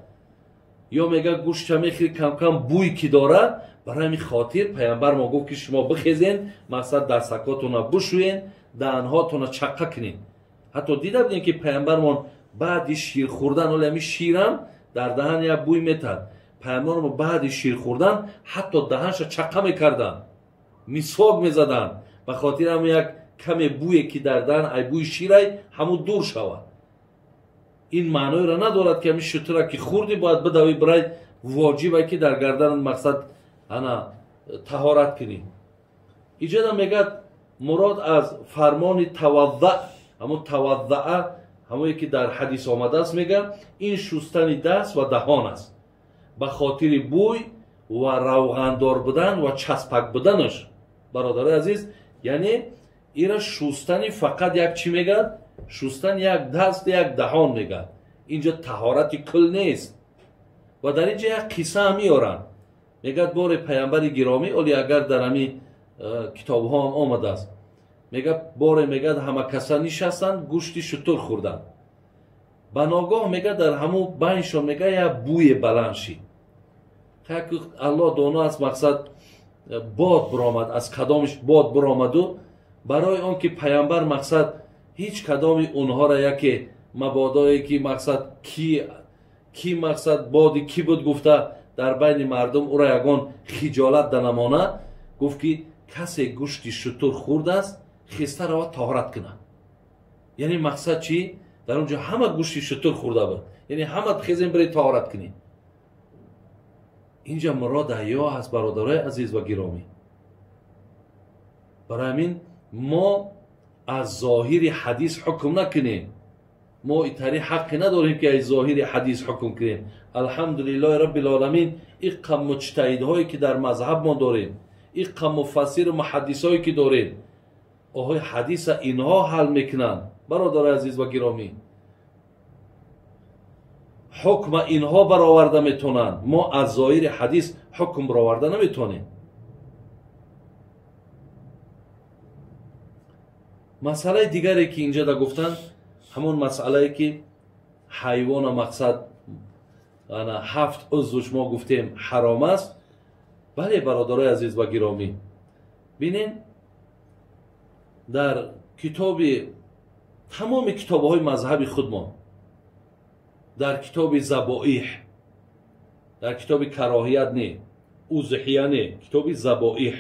ё мега гӯшта мехӯри камкам бӯй ки дорад, барои ҳамин хотир пайғамбар мо гуфт ки шумо бихезен, мақсад дастакотона бушӯен, даҳанҳотона чаққа кунед. Ҳатто дида будем ки пайғамбармон баъди шир хӯрдан, оли ҳамин ширам дар даҳан як бӯй метад, пайғамбармо баъди шир хӯрдан ҳатто даҳанша чаққа мекарданд, мисвок мезаданд, ба хотири ҳамин як каме бӯе ки дар даҳан ай бӯи ширай ҳамун дур шавад. Ин маъноеро надорад ки ҳамин шутура ки хӯрдӣ бояд бидавӣ бирай, воҷибе ки дар гарданат мақсад ана таҳорат кунӣ. Иҷода мегӯяд мурод аз фармони таваззаъ, ҳамун таваззаа, ҳамое ки дар ҳадис омадааст, мегӯяд ин шустани даст ва даҳон аст ба хотири бӯй ва равғандор будан ва часпак буданаш. Бародарои азиз, яъне ира шустани фақат як чӣ мегӯяд? Шустан як даст, як даҳон мегӯяд. Инҷо таҳорати кул нест. Ва дар инҷо як қисса ҳам меоранд. Мегӯяд боре пайғамбари гиромӣ, оли агар дар ҳамин китобҳо ҳам омадааст, мегӯяд боре мегӯяд ҳама каса нишастанд, гӯшти шутур хӯрданд. Ба ногоҳ мегӯяд дар ҳамун байншон мегӯяд як бӯе баланд шид. Аллоҳ доно аст, мақсад бод биромад, аз кадомиш бод биромаду барои он ки пайғамбар мақсад ҳеҷ кадоми онҳоро яке мабодое ки мақсад ки мақсад боди ки буд гуфта дар байни мардум ӯро ягон хиҷолат данамона, гуфт ки касе гӯшти шутур хӯрдааст хеста равад таҳорат кунад. Яъне мақсад чӣ? Дар он ҷо ҳама гӯшти шутур хӯрда буд, яъне ҳама хезем биред таҳорат кунед. Инҷа мурод ҳаё аст, бародарои азиз ва гиромӣ. Барои ҳамин Мо аз зоҳири ҳадис ҳукм накунем. Мо итари ҳаққе надорем, ки аз зоҳири ҳадис ҳукм кунем. Алҳамдулиллоҳи раббил оламин, иққа муҷтаҳидҳое ки дар мазҳаб мо дорем, иққа муфассиру муҳаддисҳое ки дорем, оҳои ҳадиса инҳо ҳал мекунанд. Бародари азиз ва гиромӣ, ҳукма инҳо бароварда метавонанд. Мо аз зоҳири ҳадис ҳукм бароварда наметавонем. Масъалаи дигаре ки инҷа да гуфтанд, ҳамон масъалае ки ҳайвона мақсад ана ҳафт узвш мо гуфтем ҳаром аст. Бале, бародарои азиз ва гиромӣ, бинен, дар китоби тамоми китобҳои мазҳаби худмон, дар китоби забоиҳ, дар китоби кароҳият не, узҳия не, китоби забоиҳ,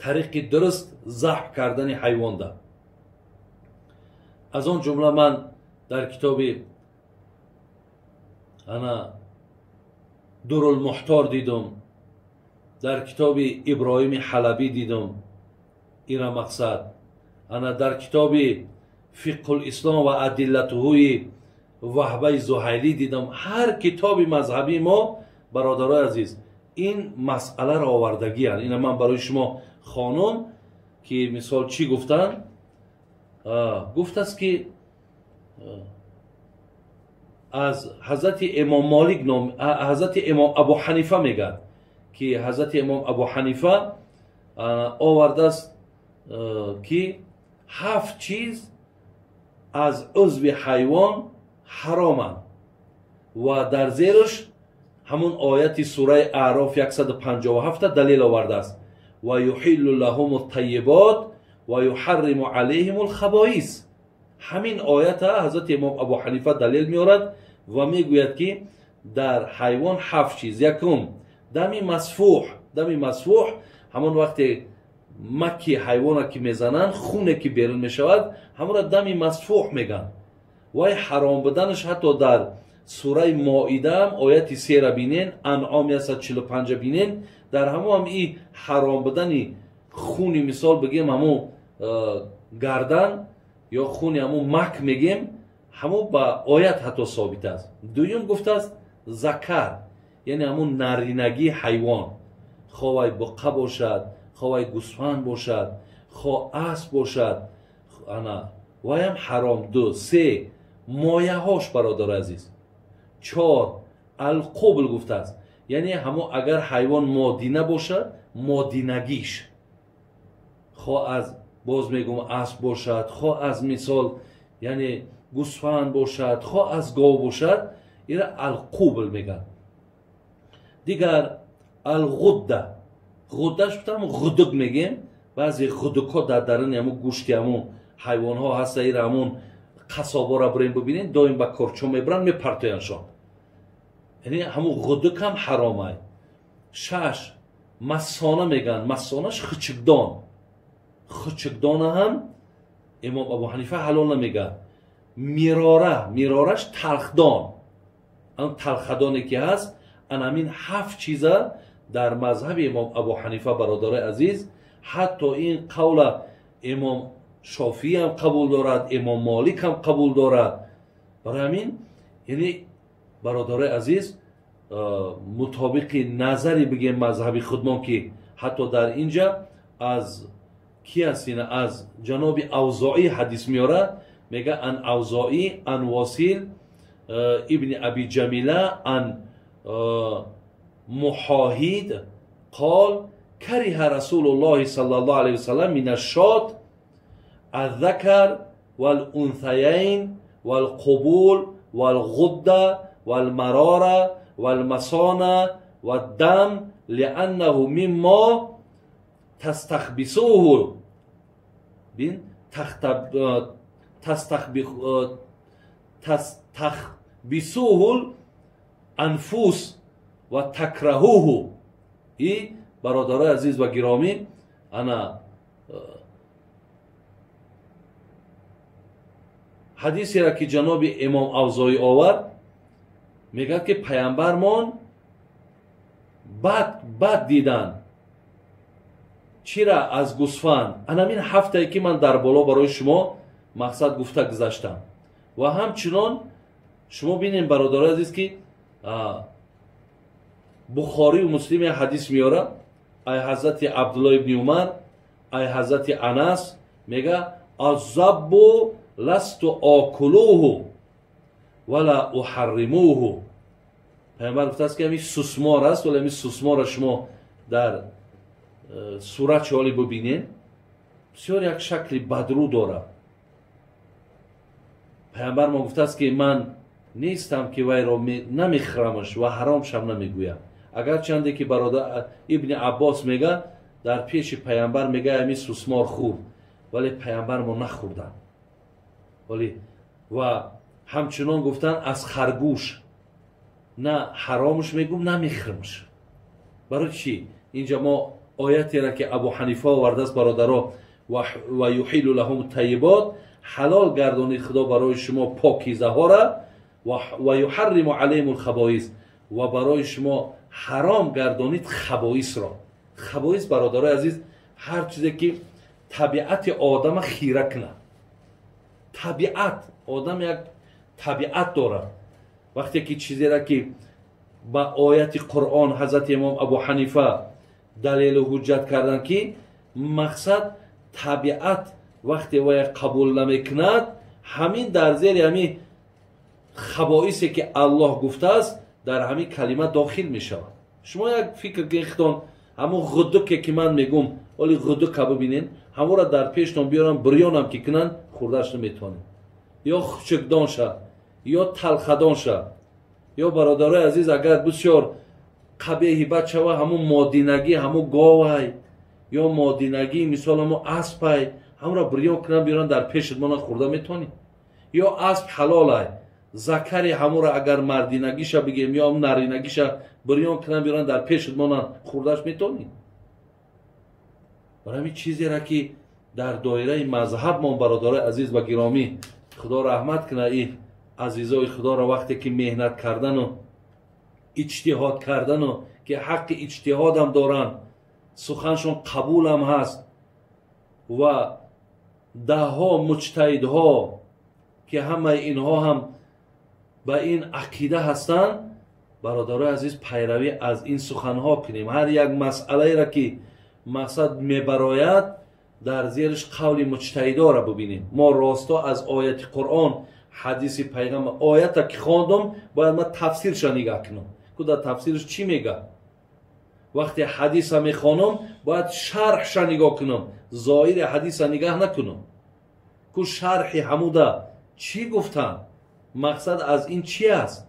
тариқи дуруст забҳ кардани ҳайвонда. Аз он ҷумла ман дар китоби ана Дурулмуҳтор дидум, дар китоби Иброҳими Ҳалабӣ дидум ира мақсад, ана дар китоби Фиқҳулислом ва адиллатуҳуи Ваҳбаи Зуҳайлӣ дидам. Ҳар китоби мазҳабии мо, бародарои азиз, ин масъаларо овардагианд. Ина ман барои шумо хонум ки мисол чӣ гуфтанд? Гуфтааст ки аз ҳазрати имом Молик ном, ҳазрати имом Абу Ҳанифа мегӯяд ки ҳазрати имом Абу Ҳанифа овардааст ки ҳафт чиз аз узви ҳайвон ҳароманд ва дар зераш ҳамон ояти сураи Аъроф 157 далел овардааст: ва юҳиллу лаҳум аттайибот ва юҳарриму алайҳим алхабоис. Ҳамин оята ҳазрати имом Абу Ҳанифа далел меорад ва мегӯяд ки дар ҳайвон ҳафт чиз. Якум, дами масфуҳ. Дами масфуҳ ҳамон вақте макки ҳайвона ки мезананд, хуне ки берун мешавад, ҳамонро дами масфуҳ мегӯянд. Вай ҳаром буданаш ҳатто дар сураи Моидаам ояти 3 бинен, Анъом 145 бинен, дар ҳамон ҳам и ҳаром будани хуни, мисол бигем, ҳамон гардан ё хуни ҳамон мак мегем, ҳамон ба оят ҳатто собит аст. Дуюм гуфтааст закар, яъне ҳамон наринагии ҳайвон, хо вай буққа бошад, хо вай гӯсфанд бошад, хо асп бошад, ана вайам ҳаром. Ду. Се, мояҳош, бародари азиз. Чор, алқубл гуфтааст, яъне ҳамон агар ҳайвон модина бошад, модинагиш, хо аз, боз мегӯм, асп бошад, хо аз мисол яъне гӯсфанд бошад, хо аз гов бошад, ира алқубл мегӯянд. Дигар алғудда. Ғуддаш гуфтам ғудук мегем. Баъзе ғудукҳо дар даруни ҳамун гӯшти ҳамун ҳайвонҳо ҳаста, ира ҳамун қасобора бурем бибинед, доим ба корчо мебаранд, мепартояндшон. Яъне ҳамун ғудук ҳам ҳаромай. Шаш, масона мегӯянд. Масонаш хучукдон. Хучукдона ҳам имом Абу Ҳанифа ҳалол намегӯяд. Мирора, мирораш талхдон, ан талхадоне ки ҳаст. Ан ҳамин ҳафт чиза дар мазҳаби имом Абу Ҳанифа, бародарои азиз, ҳатто ин қавла имом Шофиӣ ҳам қабул дорад, имом Молик ҳам қабул дорад. Барои ҳамин, яъне бародарои азиз, мутобиқи назари бигем мазҳаби худмон ки ҳатто дар инҷа аз ки аст ина, аз ҷаноби Авзоӣ ҳадис меорад, мега ан Авзоӣ ан Восил ибни Аби Ҷамила ан Мухоҳид қол кариҳа Расулуллоҳи саллаллоҳу алайҳи васаллам мин ашшот الذكر والأنثيين والقبول والغدة والمرارة والمصانة والدم لأنه مما تستخبصوه بين تستخبصوه الأنفس وتكرهوه. ای برادرای عزیز و گرامی، انا ҳадисе ки ҷаноби имом Авзоӣ овард, мегӯяд ки паямбармон бад дидан. Чира аз гӯсфанд, анамин ҳафтае ки ман дар боло барои шумо мақсад гуфта гузаштам. Ва ҳамчунон шумо бинем, бародарои азиз, ки Бухорию Муслим як ҳадис меёрад, ай ҳазрати Абдулло ибни Умар, ай ҳазрати Анас, мега: «Аззаббу ласту окулуҳу вала уҳарримуҳу». Пайғамбар гуфтааст, ки ҳамин сусмор аст, вале ҳамин сусморро шумо дар сурат чоли бубинед, бисёр як шакли бадрӯ дорад. Пайғамбар мо гуфтааст, ки ман нестам, ки вайро намехӯрамаш ва ҳаромшам намегӯям. Агарчанде ки бародар Ибни Аббос мега, дар пеши пайғамбар мега, ҳамин сусмор хӯрд, вале пайғамбар мо нахӯрданд. Вале ва ҳамчунон гуфтанд, аз харгӯш на ҳаромш мегӯм, на мехӯрамш. Барои чӣ? Инҷа мо оятеро ки Абу Ҳанифа овардааст, бародаро: «Ва юҳиллу лаҳум тайибот», ҳалол гардонид Худо барои шумо покизаҳора, ва юҳарриму алайҳим лхабоис, ва барои шумо ҳаром гардонид хабоисро. Хабоис, бародарои азиз, ҳар чизе ки табиати одама хира кунад. Табиат, одам як табиат дорад. Вақте ки чизеро ки ба ояти Қуръон ҳазрати имом Абу Ҳанифа далелу ҳуҷҷат карданд, ки мақсад табиат вақте вая қабул намекунад, ҳамин дар зери ҳамин хабоисе ки Аллоҳ гуфтааст, дар ҳамин калима дохил мешавад. Шумо як фикр кунед худтон, ҳамун ғудуке ки ман мегум, оли ғудука бибинед, ҳамонро дар пештон биёрам, бирёнам ки кунанд, хӯрдаш наметавонед. Ё хучукдонша, ё талхадонша, ё, бародарои азиз, агар бисёр қабеҳи бад шава, ҳамун модинагӣ, ҳамун говай, ё модинагӣ, мисол, ҳамун аспай, ҳамонро бирён кунанд, биёранд дар пешат мона, хӯрда метавонӣ? Ё асп ҳалолай, закари ҳамонро агар мардинагиша бигем ё наринагиша бирён кунанд, биёранд дар пешат монанд, хӯрдаш метавонӣ? Барои ҳамин чизеро ки дар доираи мазҳабмон, бародарои азиз ва гиромӣ, Худо раҳмат кунад и азизои Худоро, вақте ки меҳнат кардану иҷтиҳод кардану ки ҳаққи иҷтиҳодам доранд, суханшон қабулам ҳаст, ва даҳҳо муҷтаҳидҳо ки ҳамаи инҳо ҳам ба ин ақида ҳастанд, бародарои азиз, пайравӣ аз ин суханҳо кунем. Ҳар як масъалаеро ки мақсад мебарояд, дар зериш қавли муҷтаҳидоро бибинем. Мо росто аз ояти Қуръон, ҳадиси пайғамбар, оята ки хондум, бояд ман тафсирша нигаҳ кунам, ку дар тафсирш чӣ мега. Вақте ҳадиса мехонам, бояд шарҳша нигоҳ кунам, зоҳири ҳадиса нигаҳ накунам, ку шарҳи ҳамуда чӣ гуфтанд, мақсад аз ин чӣ аст.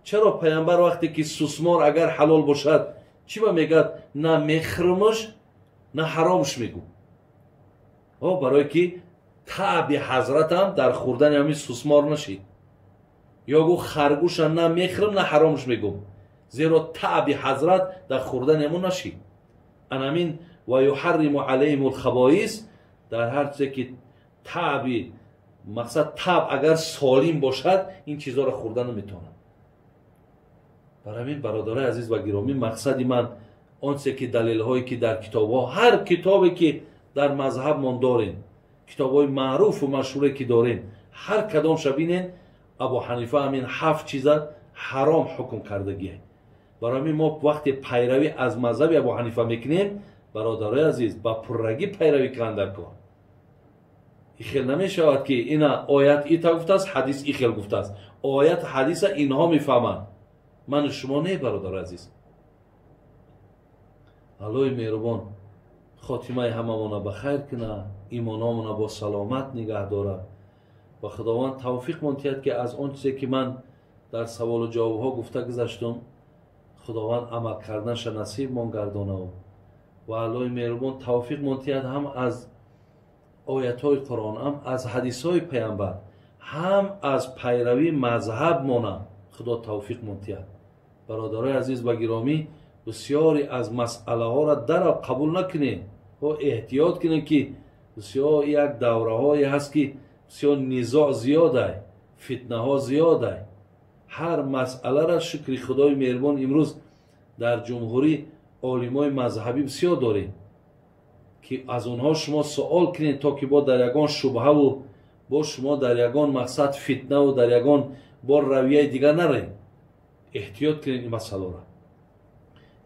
Чаро пайғамбар вақте ки сусмор агар ҳалол бошад, чӣ ба мегӯяд, на мехӯрмаш, на ҳаромш мегӯ? О, барое ки таъби ҳазратам дар хӯрдани ҳамин сусмор нашид. Ё гӯ, харгӯша на мехӯрам, на ҳаромш мегӯм, зеро таъби ҳазрат дар хӯрдани ҳамон нашид. Анамин «ва юҳарриму алайҳим лхабоис», дар ҳар чизе ки таъби мақсад, таб агар солим бошад, ин чизҳоро хӯрда наметавонад. Барои ҳамин, бародарои азиз ва гиромӣ, мақсади ман он чизе ки далелҳое ки дар китобҳо, ҳар китобе ки дар мазҳабмон дорем, китобҳои маъруфу машҳуре ки дорем, ҳар кадомша бинен, Абу Ҳанифа ҳамин ҳафт чиза ҳаром ҳукм кардагие. Барои ҳамин мо вақте пайравӣ аз мазҳаби Абу Ҳанифа мекунем, бародарои азиз, ба пуррагӣ пайравӣ кунанд дар кор. Ихел намешавад, ки ина оят ита гуфтааст, ҳадис ихел гуфтааст. Оят, ҳадиса инҳо мефаҳманд, ману шумо не. Бародари азиз, Аллоҳи меҳрубон хотимаи ҳамамона ба хайр куна, имономона бо саломат нигаҳ дорад ва Худованд тавфиқмон диҳад, ки аз он чизе ки ман дар саволу ҷавобҳо гуфта гузаштум, Худованд амал карданша насибмон гардонав ва Аллоҳи меҳрубон тавфиқмон диҳад, ҳам аз оятҳои Қуръон, ҳам аз ҳадисҳои пайғамбар, ҳам аз пайравии мазҳабмона Худо тавфиқмон диҳад. Бародарои азиз ва гиромӣ, бисёре аз масъалаҳоро дарав қабул накунед, эҳтиёт кунед, ки бисёр як давраҳое ҳаст, ки бисёр низоъ зиёдай, фитнаҳо зиёдай. Ҳар масъаларо, шукри Худои меҳрубон, имрӯз дар ҷумҳурӣ олимои мазҳабӣ бисёр дорем. Ки аз онҳо шумо суол кунед, то ки бо дар ягон шубҳаву бо шумо дар ягон мақсад фитнаву дар ягон бор равияи дигар нарем. Эҳтиёт кунед ин масъаларо.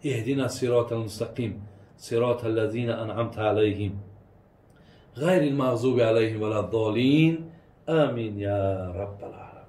اهدنا الصراط المستقيم، صراط الذين أنعمت عليهم، غير المغضوب عليهم ولا الضالين، آمين يا رب العالمين.